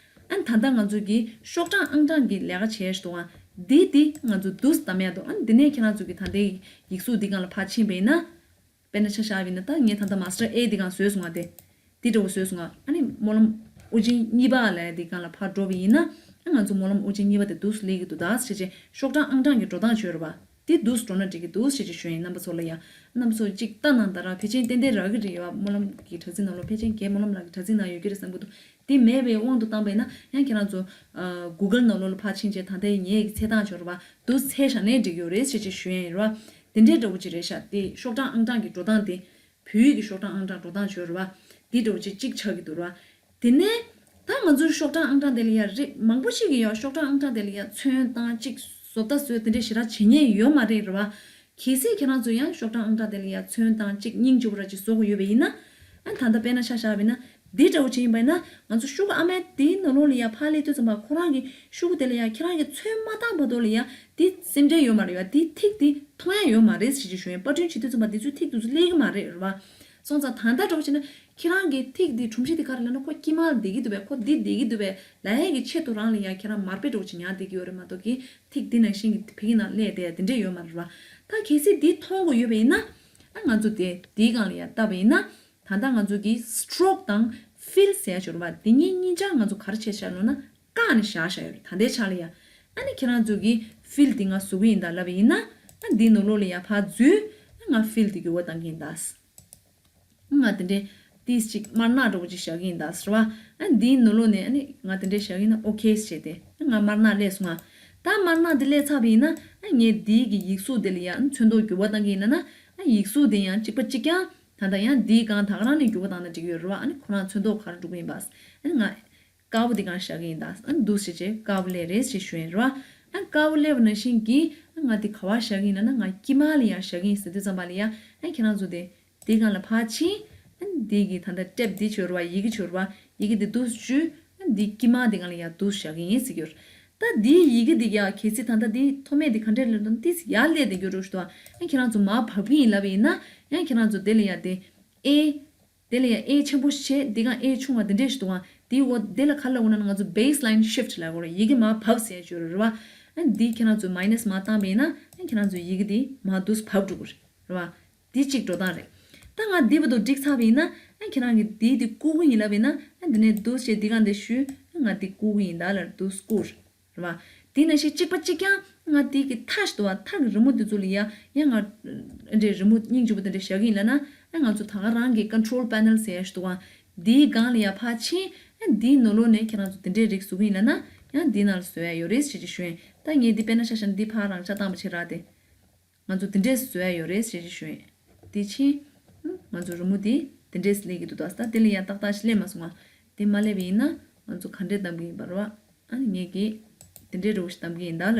ཨ་ད་ལྟ་ང་ཚོ་གིས་ཤོག་གྲངས་ཨང་གྲངས་ཀྱི་ལས་ཀ་བྱས་ཤག་འདུག་ཨ། འདི་འདི་ང་ཚོ་འདུག་སེ་བདམས་ཡ་འདུག་ཨ་འདི་ནས་ཁྱེད་རང་ཚོ་གིས་ད་ལྟའི་ཡིག་གཟུགས་འདི་སྒང་ལ་ཕར་ཕྱིན་པ་ཡིན་ན། དཔེར་ན་ཆ་བཞག་པ་ཡིན་ན་ད་ངས་ད་ལྟ་master A འདི་སྒང་བཟོས་སོང་ང་སྟེ། འདི་འདྲ་བོ་བཟོས་སོང་ང་། ཨ་ནི་སྨོན་ལམ་ཨོ་རྒྱན་གཉིས་པ་ལབ་ཡ་འདི་སྒང་ལ་ཕར་འགྲོ་བ་ཡིན་ན། ཨ་ང་ཚོ་སྨོན་ལམ་ཨོ་རྒྱན་གཉིས་པ་དེ་འདུག་སེ་སླེབས་ཀྱི་འདུག་ད་ཟེར་བྱས་ཤོག་གྲངས་ཨང་གྲངས་ཀྱི་འགྲོ་སྟངས་བྱོས་རེད་བ། འདི་འདུག་སེ་འགྲོ་ན་འགྲིག་གི་འདུག་ཟེར་བྱས་ཞུ་ཡིན་རྣམ་པ་ཚོ་ལ་ཡ། རྣམ་པ་ཚོ་གཅིག་ལྟ་གནང་ད་ར། ཕལ་ཆེར་ཏན་ཏན་རག་གི་རེད་བ། སྨོན་ལམ་གྱི་དྲ་ཚིགས་ནང་ལོགས་ཕལ་ཆེར་རྒན་སྨོན་ལམ་ལགས་ཀྱི་དྲ་ཚིགས་ནང་ཡོད་ཀྱི་རེད་བསམ་གྱི་འདུག་དེ་མེད་པའི་དབང་དུ་བཏང་པ་ཡིན་ན་ཡང་ཁྱེད་རང་ཚོ་ཨ་Google ནང་ལོགས་ལ་ཕར་ཕྱིན་བྱས་ད་ལྟའི་ངའི་གི་འཚོལ་སྟངས་བྱོས་རེད་བ། འདུག་སེ་བྱས་བཞག་ནའི་འགྲིག་གི་ཡོད་རེད་ཟེར་བྱས་ཞུ་ཡ་ཡིན་རེད་བ། དེ་འདྲའི་འདྲ་བོ་ཅིག་རེད་ཤག་དེ་ཤོག་གྲངས་ཨང་གྲངས་ཀྱི་འགྲོ་སྟངས་དེ། བོད་ཡིག་གི་ཤོག་གྲངས་ཨང་གྲངས་འགྲོ་སྟངས་བྱོས་རེད་བ། འདི་འདྲ་བོ་ཅིག་གཅིག་ཆགས་ཀྱི་འདུག་རེད་བ། དེ་ནས་ད་ང་ཚོའི་ཤོག་གྲངས་ཨང་གྲངས་དེ་ལ་ཡ་རིགས་མང་པོ་ཞིག་གིས་ཡ་ཤོག་གྲངས་ཨང་གྲངས་དེ་ལ་ཡ་ཚོན་བཏང་གཅིག་བཟོ་ལྟ་བཟོས་དེ་འདྲ་ཞེ་དྲག་བྱེད་མཁན་ཡོད་མ་རེད་རེད་བ། གལ་སྲིད་ཁྱེད་རང་ཚོ་ཡང་ཤོག་གྲངས་ཨང་གྲངས་དེ་ལ་ཡ་ཚོན་དང་གཅིག་སྙིང་རྗེ་པོ་ར་ཅིག་བཟོ་དགོས་ཡོད་པ་ཡིན་ན། ཨ་ད་ལྟ་དཔེར་ན་ཆ་བཞག་པ་ཡིན་ན། འདི་འདྲ་བོ་ཅིག་ཡིན་པ་ཡིན་ན་ང་ཚོ་ཤོག་གུ་ཨ་མའི་དེའི་ནང་ལོགས་ལ་ཡ་ཕར་སླེབས་དུས་ཙམ་པ་ཁོ་རང་གི་ཤོག་གུ་དེ་ལ་ཡ་ཁྱེད་རང་གི་ཚོན་མ་བཏང་བར་དུ་ལ་ཡ་དེ་སེམས་ཁྲལ་ཡོད་མ་རེད་ཡ། དེ་ཐིག་དེ་མཐོང་ཡ་ཡོད་མ་རེད་ཟེར་གྱི་ཞུ་ཡ། པར་སྐྲུན་བྱེད་དུས་ཙམ་པ་དེ་ཚོའི་ཐིག་དེ་ཚོ་སླེབས་ཀྱི་མ་རེད་རེད་བ། སོང་ཙང་ད་ལྟ་འདྲ་བོ་བྱས་ན་ཁྱེད་རང་གི་ཐིག་འདི་སྒྲོམ་གཞི་འདི་ག་རེ་ལབ་ན་ཁོ་དཀྱིལ་མ་ལ་བསྡད་ཀྱི་འདུག་པས། ཁོ་འདི་བསྡད་ཀྱི་འདུག་པས་ལབ་ཡས་ཀྱི་ཆེད་དུ་རང་ལ་ཡང་ཁྱེད་རང་མར་པེ་འདྲ་བོ་ཅིག་ཉར་བསྡད་ཀྱི་ཡོད་རེད་མ་གཏོགས་ཀྱི་ཐིག་འདི་ནང་བཞིན་གྱི་ཕ་གི་ནང་སླེབས་བསྡད་ཡ་དེ་འདྲས་ཡོད་མ་རེད་བ། ད་གལ་སྲིད་འདི་མཐོང་དགོས་ཡོད་པ་ཡིན་ན། ཨ་ང་ཚོ་དེ་འདིའི་སྒང་ལ་ཡ་བལྟས་པ་ཡིན་ན། ད་ལྟ་ང་ཚོ་གི་སི་ཊོག་དང་ཕིལ་ཟེར་ཡ་ཅིག་ཡོད་རེད་བ། འདི་གཉིས་གཉིས་ཆ་ང་ཚོ་ག་རེ་བྱས་བཞག་ལབ་ན་བཀག་ནས་བཞག་བཞག་ཡོད་རེད། ད་ལྟའི་ཆ་ལ་ཡ། ཨ་ནི་ཁྱེད་རང་ཚོ་གི་ཕིལ་འདི་ང་བཟོ་གི་ཡིན་ད་ལབ་པ་ཡིན་ན། ཨ་འདིའི་ནང་ལོགས་ལ་ཡ་ཕར་འཛུལ། ཨ་ང་ཕིལ་འདི་འགྱུར་བ་གཏང་གི་ཡིན་ད། ང་དེ་འདྲའི་ཏིས་ཅིག་དམར་ནག་འདྲ་བོ་ཅིག་བཞག་གི་ཡིན་ད་ཟེར་བ། ཨ་འདིའི་ནང་ལོགས་ནས་ཨ་ནི་ང་དེ་འདྲའི་བཞག་གི་ཡིན་ན་ཨོ་ཁེ་བྱས་ཏེ། ཨ་ང་དམར་ནག་སླེབས་སོང་ང་། ད་དམར་ནག་འདི་སླེབས་ཚར་བ་ཡིན་ན། ཨ་ངས་འདིའི་གི་ཡིག་གཟུགས་འདི་ལ་ཡ་ཨ་ཚོན་མདོག་འགྱུར་བ་གཏང་གི་ཡིན་ན་ན། ཨ་ ཡིག་གཟུགས་དེ་ཡང་གཅིག་པ་གཅིག་རྐྱང་། ད་ལྟ་ཡང་འདིའི་སྒང་ད་ག་རང་ནས་འགྱུར་བ་བཏང་ན་འགྲིག་གི་ཡོད་རེད་བ། ཨ་ནི་ཁོ་རང་ཚོན་མདོག་ག་རེ་འགྲོ་གི་ཡིན་པ། ཨ་ནི་ང་དཀར་པོ་འདི་སྒང་བཞག་གི་ཡིན་ད། ཨ་ནི་འདུག་སེ་བྱས་དཀར་པོ་སླེབས་རེད་ཅེས་ཞུ་ཡིན་རེད་བ། ཨ་ནི་དཀར་པོ་སླེབས་པ་ནང་བཞིན་གྱིས་ཨ་ང་འདི་ག་པར་བཞག་གི་ཡིན་ལབ་ན། ང་དཀྱིལ་མ་ལ་ཡང་བཞག་གི་ཡིན་ཟེར་དུས་ཙམ་པ་ལ་ཡ། ཨ་ནི་ཁྱེད་རང་ཚོ་དེ་འདི་སྒང་ལ་ཕར་ཕྱིན། ཨ་ནི་འདི་གི་ད་ལྟ་ཊེབ་འདི་བྱོས་རེད་བ། ཡི་གེ་བྱོས་རེད་བ། ཡི་གེ་འདི་འདུག་སེ་བཅུག་ཨ་ནི་འདི་དཀྱིལ་མ་འདི་སྒང་ལ་ཡ་འདུག་སེ་བཞག་གི་ཡིན་ཟེར་གྱི་ཡོད་རེད། ད་འདིའི་ཡི་གེ་འདི་ཡ་གལ་སྲིད་ད་ལྟ་འདི་མཐོ་དམན་འདི་ག་འདྲས་སླེབས་འདུག་འདི་ཡར་སླེབས་བསྡད་ཀྱི་འགྲོ་ཞིག་འདུག་ཨ་ནི་ཁྱེད་རང་ཚོ་མར་བབས་ཀྱི་ཡིན་ལབ་པ་ཡིན་ན། ཡང་ཁྱེད་རང་ཚོ་དེ་ལ་ཡ་དེ་ཨེ། དེ་ལ་ཡ་ཨེ་ཆེན་པོ་ཞིག་བྱས། འདི་སྒང་ཨེ་ཆུང་བ་འདི་འདྲས་ཞིག་འདུག་ཨ། དེའི་འོག་དེ་ལ་ག་རེ་ལབ་དགོས་ན། ང་ཚོ་baseline shift ལབ་དགོས་རེད། ཡི་གེ་མར་བབས་ཟེར་ཡ་ཅིག་ཡོད་རེད་བ། ཨ་ནི་འདི་ཁྱེད་རང་ཚོས་minus མར་བཏང་པ་ཡིན་ན། ཨ་ནི་ཁྱེད་རང་ཚོའི་ཡི་གེ་འདི་མར་འདུག་སེ་བབས་འགྲོ་གི་རེད་བ། འདི་གཅིག་འགྲོ་སྟངས་རེད། ད་ང་འདི་བར་དུ་བསྒྲིགས་ཚར་བ་ཡིན་ན། ཨ་ནི་ཁྱེད་རང་གིས་འདི་འདི་བཀུག་གི་ཡིན་ལབ་པ་ཡིན་ན། ཨ་ནི་འདི་ནས་འདུག་སེ་བྱས་འདི་སྒང་འདི་བཤུས། ཨ་ནི་ང་འདི་བཀུག་གི་ཡིན་ད་ལབ། འདུག་སེ་བཀུག་རེད་བ། དེ་ནང་བཞིན་གཅིག་པ་གཅིག་རྐྱང་ང་དེ་གི་མཐའ་ཞིག་འདུག་བ། མཐའ་གི་རི་མོ་དེ་ཚོ་ལ་ཡ་ཡང་ང་ཨ་འདྲས་རི་མོ་སྙིང་རྗེ་པོ་དེ་འདྲས་བཞག་གི་ཡིན་ལབ་ན། ཨ་ང་ཚོ་ད་ག་རང་གི་control panel ཟེར་ཡ་ཞིག་འདུག་བ། དེའི་སྒང་ལ་ཡ་ཕར་ཕྱིན། ཨ་དེའི་ནང་ལོགས་ནས་ཁྱེད་རང་ཚོ་དེ་འདྲས་རིགས་བཟོ་གི་ཡིན་ལབ་ན། ཡང་དེའི་ནང་ལ་བཟོ་ཡ་ཡོད་རེད་ཟེར་གྱི་ཞུ་ཡིན། ད་ངས་འདི་དཔེར་ན་ཆ་བཞག་ན་འདི་ཕར་རང་འཇགས་བཏང་བ་བྱས་ར་དེ། ང་ཚོ་དེ་འདྲས་བཟོ་ཡ་ཡོད་རེད་ཟེར་གྱི་ཞུ་ཡིན། དེ་ཕྱིན། ང་ཚོ་རི་མོ་དེ་དེ་འདྲས་སླེབས་ཀྱི་འདུག་ད་ལྟ་དེ་ལ་ཡ་ཏག་ཏག་ཞིག་སླེབས་མ་སོང་ང་། དེ་མ་སླེབས་པ་ཡིན་ན་ང་ཚོ་ག་འདྲས་གདམ་གྱི་ཡིན་པ་རེད་བ། ཨ་ནི་ངས་ཀྱིས་དེ་འདྲས་འདྲ་བོ་ཞིག་གདམ་གྱི་ཡིན་ད་ལར།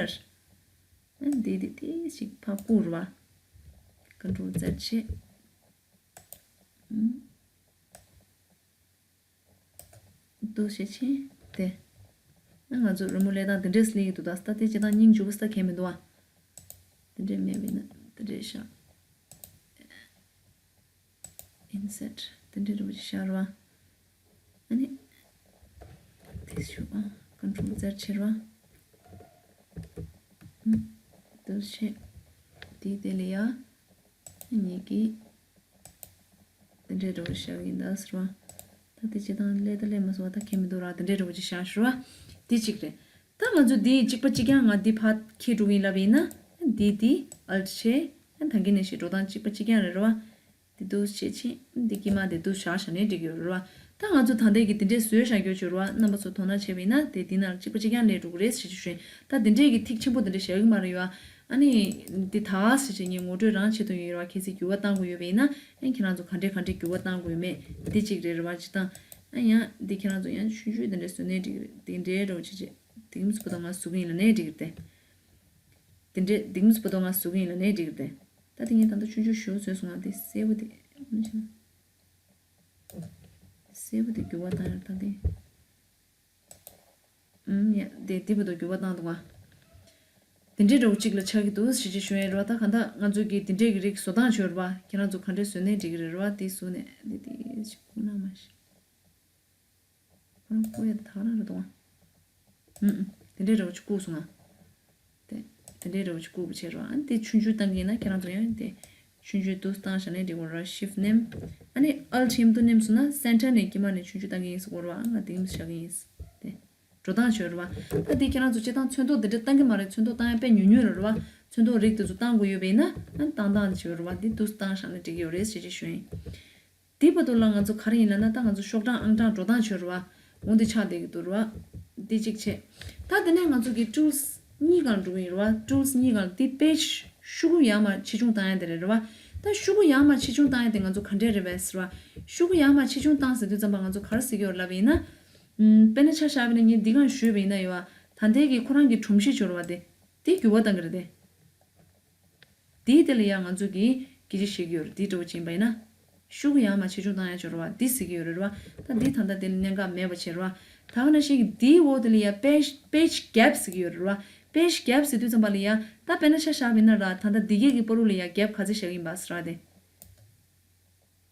ཨ་ནི་དེ་དེ་དེ་ཞིག་ཕར་བཀུག་རེད་བ། Control Z བྱས། ཨུམ། འདུག་སེ་བྱས་ཏེ། ཨ་ང་ཚོ་རི་མོ་ལས་སྟངས་དེ་འདྲས་སླེབས་ཀྱི་འདུག་ད་ལྟ་དེ་བྱེད་སྟངས་སྙིང་རྗེ་པོ་ས་གང་ཡང་མི་འདུག་ཨ། དེ་འདྲས་མེད་པ་ཡིན་ན་དེ་འདྲས་བཞག Insert དེ་འདྲས་རི་མོ་ཅིག་བཞག་རོགས་ཨ། ཨ་ནི། དེ་ཞུ་ཨ། Control Z བྱེད་རོགས་ཨ། ཨུམ། འདུག་སེ་བྱས། དེའི་དེ་ལ་ཡ། ངེད་ཀྱིས་དེ་འདྲའི་འདྲ་བོ་བཞག་ཡིན་ད་ཟེར་བ། ད་དེ་སྤྱིར་བཏང་སླེབས་ད་སླེབས་མ་སོང་བ། ད་ཁྱད་མི་འདུག་ར། དེ་འདྲའི་འདྲ་བོ་ཅིག་བཞག་ཞུ་བ། དེ་གཅིག་རེད། ད་ང་ཚོ་འདི་གཅིག་པ་གཅིག་རྐྱང་ང་འདི་ཕར་འཁྱེར་འགྲོ་གི་ཡིན་ལབ་ཡིན་ན། འདི་འདི་Alt བྱས། ད་གིན་ནས་ཞིག་འགྲོ་སྟངས་གཅིག་པ་གཅིག་རྐྱང་རེད་ར་བ། འདི་འདུག་བྱས་ཕྱིན་འདི་དཀྱིལ་མ་འདི་འདུག་བཞག་བཞག་ནས་འགྲིག་གི་ཡོད་རེད་བ། ད་ང་ཚོ་ད་ལྟའི་གི་འདི་འདྲས་བཟོས་བཞག་རྒྱུ་བྱོས་རེད་བ། རྣམ་པ་ཚོ་དོ་སྣང་བྱས་པ་ཡིན་ན་དེ་འདི་ནང་གཅིག་པ་གཅིག་རྐྱང་སླེབས་འགྲོ་གི་རེད་ཟེར་གྱི་ཞུ་ཡིན། ད་འདི་འདྲས་གི་ཐིག་ཆེན་པོ་འདི་འདྲས་བཞག་གི་མ་རེད་བ། ཨ་ནི། འདི་ད་ཟེར་བྱས་ངས་ངོ་སྤྲོད་རང་བྱེད་དོན་ཡོད་རེད་བ། གལ་སྲིད་འགྱུར་བ་གཏང་དགོས་ཡོད་པ་ཡིན་ན། ཨ་ཁྱེད་རང་ཚོ་ག་འདྲས་ག་འདྲས་འགྱུར་བ་གཏང་དགོས་ཡོད་མེད་འདི་གཅིག་རེད་རེད་བ། སྤྱིར་བཏང་། ཨ་ཡང་འདི་ཁྱེད་རང་ཚོ་ཡང་ཆུང་ཆུང་འདི་འདྲས་བཟོས་ནའི་འགྲིག་གི་རེད། འདི་འདྲས་འདྲ་བོ་བྱས་བྱས་འདི་མི་སུ་བུ་དང་ང་བཟོ་གི་ཡིན་ལབ་ནའི་འགྲིག་གི་རེད་དེ། འདི་འདྲས་འདི་མི་སུ་བུ་དང་ང་བཟོ་གི་ཡིན་ལབ་ནའི་འགྲིག་གི་རེད་དེ། ད་དེ་ངས་ད་ལྟ་ཆུང་ཆུང་ཞུ་བཟོས་སོང་ང་། དེ་སེར་པོ་དེ་མི་བྱེད་ན། སེར་པོ་དེ་འགྱུར་བ་བཏང་ཡོད་ད་དེ། ཨུམ། ཡ། དེ་དེ་བར་དུ་འགྱུར་བ་བཏང་འདུག་ཨ། དེ་འདྲའི་འདྲ་བོ་གཅིག་ལ་ཆགས་ཀྱི་འདུག་ཟེར་གྱི་ཞུ་ཡས་རེད་བ། ད་གང་ལྟར་ང་ཚོའི་གི་དེ་འདྲའི་གི་རིགས་བཟོ་སྟངས་བྱོས་རེད་བ། ཁྱེད་རང་ཚོ་ག་འདྲས་བཟོས་ནའི་འགྲིག་གི་རེད་རེད་བ། དེ་བཟོས་ནས་དེ་དེ་ཞིག་བཀུག་ན་མ་ཤེས། ཁོ་རང་བཀུག་ཡས་དེ་ད་ག་རང་རེད་འདུག་ཨ། ཨུམ་ཨུམ། དེ་འདྲའི་འདྲ་བོ་ཅིག་བཀུག་སོང་ཨ། དེ་དེ་འདྲའི་འདྲ་བོ་ཅིག་བཀུག་པ་བྱས་རེད་བ། ཨ་ནི་དེ་ཆུང་ཆུང་བཏང་གི་ཡིན་ན་ཁྱེད་རང་ཚོ་ཡང་དེ་ཆུང་ཆུང་འདུག་བཏང་བཞག་ནའི་འགྲིག་གི་རེད། Shift མནན། ཨ་ནི་Alt མཉམ་དུ་མནན་སོང་ན་Center ནས་དཀྱིལ་མ་ནས་ཆུང་ཆུང་བཏང་གི་ཡིན་ཟེར་གོ་རེད་བ། ཨ་ང་དེ་གིན་བཞག་གི་ཡིན། དེ་འགྲོ་སྟངས་བྱོས་རེད་བ། ད་དེ་ཁྱེད་རང་ཚོ་སྤྱིར་བཏང་ཚོན་མདོག་འདི་འདྲ་བཏང་གི་མ་རེད། ཚོན་མདོག་བཏང་ཡ་དཔེ་ཉུང་ཉུང་རེད་བ། ཚོན་མདོག་རིགས་དེ་ཚོ་བཏང་དགོས་ཡོད་པ་ཡིན་ན་ཨ་ནི་བཏང་སྟངས་དེ་བྱོས་རེད་བ། འདི་འདུག་བཏང་བཞག་ན་འགྲིག་གི་ཡོད་རེད་ཟེར་གྱི་ཞུ་ཡིན། དེ་བར་དུ་ལ་ང་ཚོ་ག་རེ་ཡིན་ལབ་ན། ད་ང་ཚོ་ཤོག་གྲངས་ཨང་གྲངས་འགྲོ་སྟངས་བྱོས་རེད་བ། འོ་འདི་ཆགས་བསྡད་ཀྱི་འདུག་རེད་བ། འདི་གཅིག་བྱས། ད་དེ་ནས་ང་ཚོ་གི་Tools གཉིས་སྒང་འགྲོ་གི་ཡོད་རེད་བ། Tools གཉིས་སྒང་འདི་Page ཤོག་གུ་ཡར་མར་ཆེ་ཆུང་བཏང་ཡ་དེ་རེད་རེད་བ། ད་ཤོག་གུ་ཡར་མར་ཆེ་ཆུང་བཏང་ཡ་དེ་ང་ཚོ་ག་འདྲས་རེད་པས་ཟེར་བ། ཤོག་གུ་ཡར་མར་ཆེ་ཆུང་བཏང་ཟེར་དུས་ཙམ་པ་ང་ཚོ་ག་རེ་ཟེར་གྱི་ཡོད་རེད་ལབ་པ་ཡིན་ན། ཨུམ། དཔེར་ན་ཆ་བཞག་པ་ཡིན་ན་ངས་འདི་སྒང་ཞུས་པ་ཡིན་ན་ཡོད་བ། ད་ལྟའི་གི་ཁོ་རང་གི་སྒྲོམ་གཞི་བྱོས་རེད་བ། དེ་དེ་འགྱུར་བ་བཏང་གི་རེད་དེ། དེའི་དེ་ལ་ཡང་ང་ཚོ་གིས་སྐད་ཆ་བཤད་ཀྱི་ཡོད་རེད། དེ་འདྲ་བོ་ཅིག་ཡིན་པ་ཡིན་ན། ཤོག་གུ་ཡར་མར་ཆེ་ཆུང་བཏང་ཡ་ཅིག་ཡོད་རེད་བ། འདི་ཟེར་གྱི་ཡོད་རེད་བ། ད་འདི་ད་ལྟ་དེ་ལ་གནད་འགག་མེད་པ་བྱས་རེད་བ། ད་ག་ནང་བཞིན་གྱི་འདིའི་འོག་དེ་ལ་ཡ་Page Page Gap ཟེར་གྱི་ཡོད་རེད་བ། Page Gap ཟེར་དུས་ཙམ་པ་ལ་ཡ། ད་དཔེར་ན་ཆ་བཞག་པ་ཡིན་ན་ར། ད་ལྟ་འདི་གས་ཀྱི་བར་དུ་ལ་ཡ་gap ག་ཚོད་བཞག་གི་ཡིན་པ་ཟེར་བ་དེ།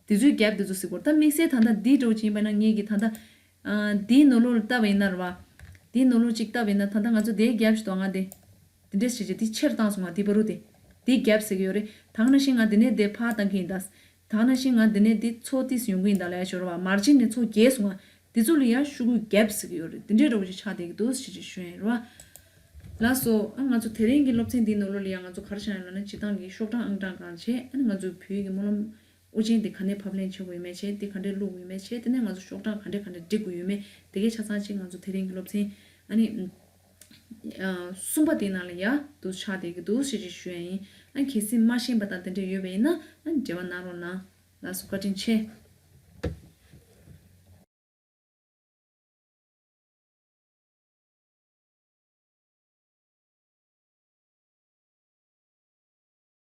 དེ་ཚོའི་gap དེ་ཚོ་ཟེར་གྱི་ཡོད་རེད། ད་དམིགས་བསལ་ད་ལྟ་འདི་འདྲ་བོ་ཅིག་ཡིན་པ་ན། ངས་ཀྱིས་ད་ལྟ་ཨ་འདིའི་ནང་ལོགས་ལ་བལྟས་པ་ཡིན་ན་རེད་བ། འདིའི་ནང་ལོགས་ཅིག་བལྟས་པ་ཡིན་ན། ད་ལྟ་ང་ཚོ་དེའི་gap ཞིག་འདུག་ང་དེ། དེ་འདྲས་བྱས་བྱས་དེ་ཆེར་བཏང་སོང་ང་། དེ་བར་དུ་དེ། དེའི་gap ཟེར་གྱི་ཡོད་རེད། ད་ག་ནང་བཞིན་ང་དེ་ནས་དེ་ཕར་བཏང་གི་ཡིན་ད། ད་ག་ནང་བཞིན་ང་དེ་ནས་དེ་ཚོ་ཏོག་ཙམ་ཡོང་གི་ཡིན་ད་ལབ་ཡ་ཅིག་ཡོད་རེད་བ། margin ནས་ཚོ་རྒྱས་སོང་ང་། དེ་ཚོ་ལ་ཡ་ཤོག་གུའི་gap ཟེར་གྱི་ཡོད་རེད། དེ་འདྲས་འདྲ་བོ་ཅིག་ཆགས་བསྡད་ཀྱི་འདུག་ཟེར་བྱས་ཞུ་ཡ་ཡིན་རེད་བ། ལགས་སོ། ཨ་ང་ཚོ་དེ་རིང་གི་སློབ་ཚན་འདིའི་ནང་ལོགས་ལ་ཡ་ང་ཚོ་ག་རེ་བྱས་ཡོད་ལབ་ན། སྤྱིར་བཏང་གི་ཤོག་གྲངས་ཨང་གྲངས་སྒང་བྱས། ཨ་ནི་ང་ཚོའི་བོད་ཡིག་གི་སྨོན་ལམ་དབུ་ཅན་དེ་ག་ནས་ཕབ་ལེན་བྱེད་དགོས་ཡོད་མེད་བྱས། དེ་ག་འདྲས་བླུག་དགོས་ཡོད་མེད་བྱས། དེ་ནས་ང་ཚོ་ཤོག་གྲངས་ག་འདྲས་ག་འདྲས་སྒྲིག་དགོས་ཡོད་མེད། དེ་གའི་ཆ་ཚང་ཅིག་ང་ཚོ་དེ་རིང་གི་སློབ་ཚན། ཨ་ནི། ཨ་གསུམ་པ་དེའི་ནང་ལ་ཡ་འདུག་ཆགས་བསྡད་ཀྱི་འདུག་ཞེས་ཅིག་ཞུ་ཡ་ཡིན། ཨ་གལ་སྲིད་མ་ཤེས་པ་དང་དེ་འདྲ་ཡོད་པ་ཡིན་ན་ཨ་འབྲེལ་བ་གནང་རོགས་གནང་། ལགས་སོ། བཀའ་དྲིན་ཆེ།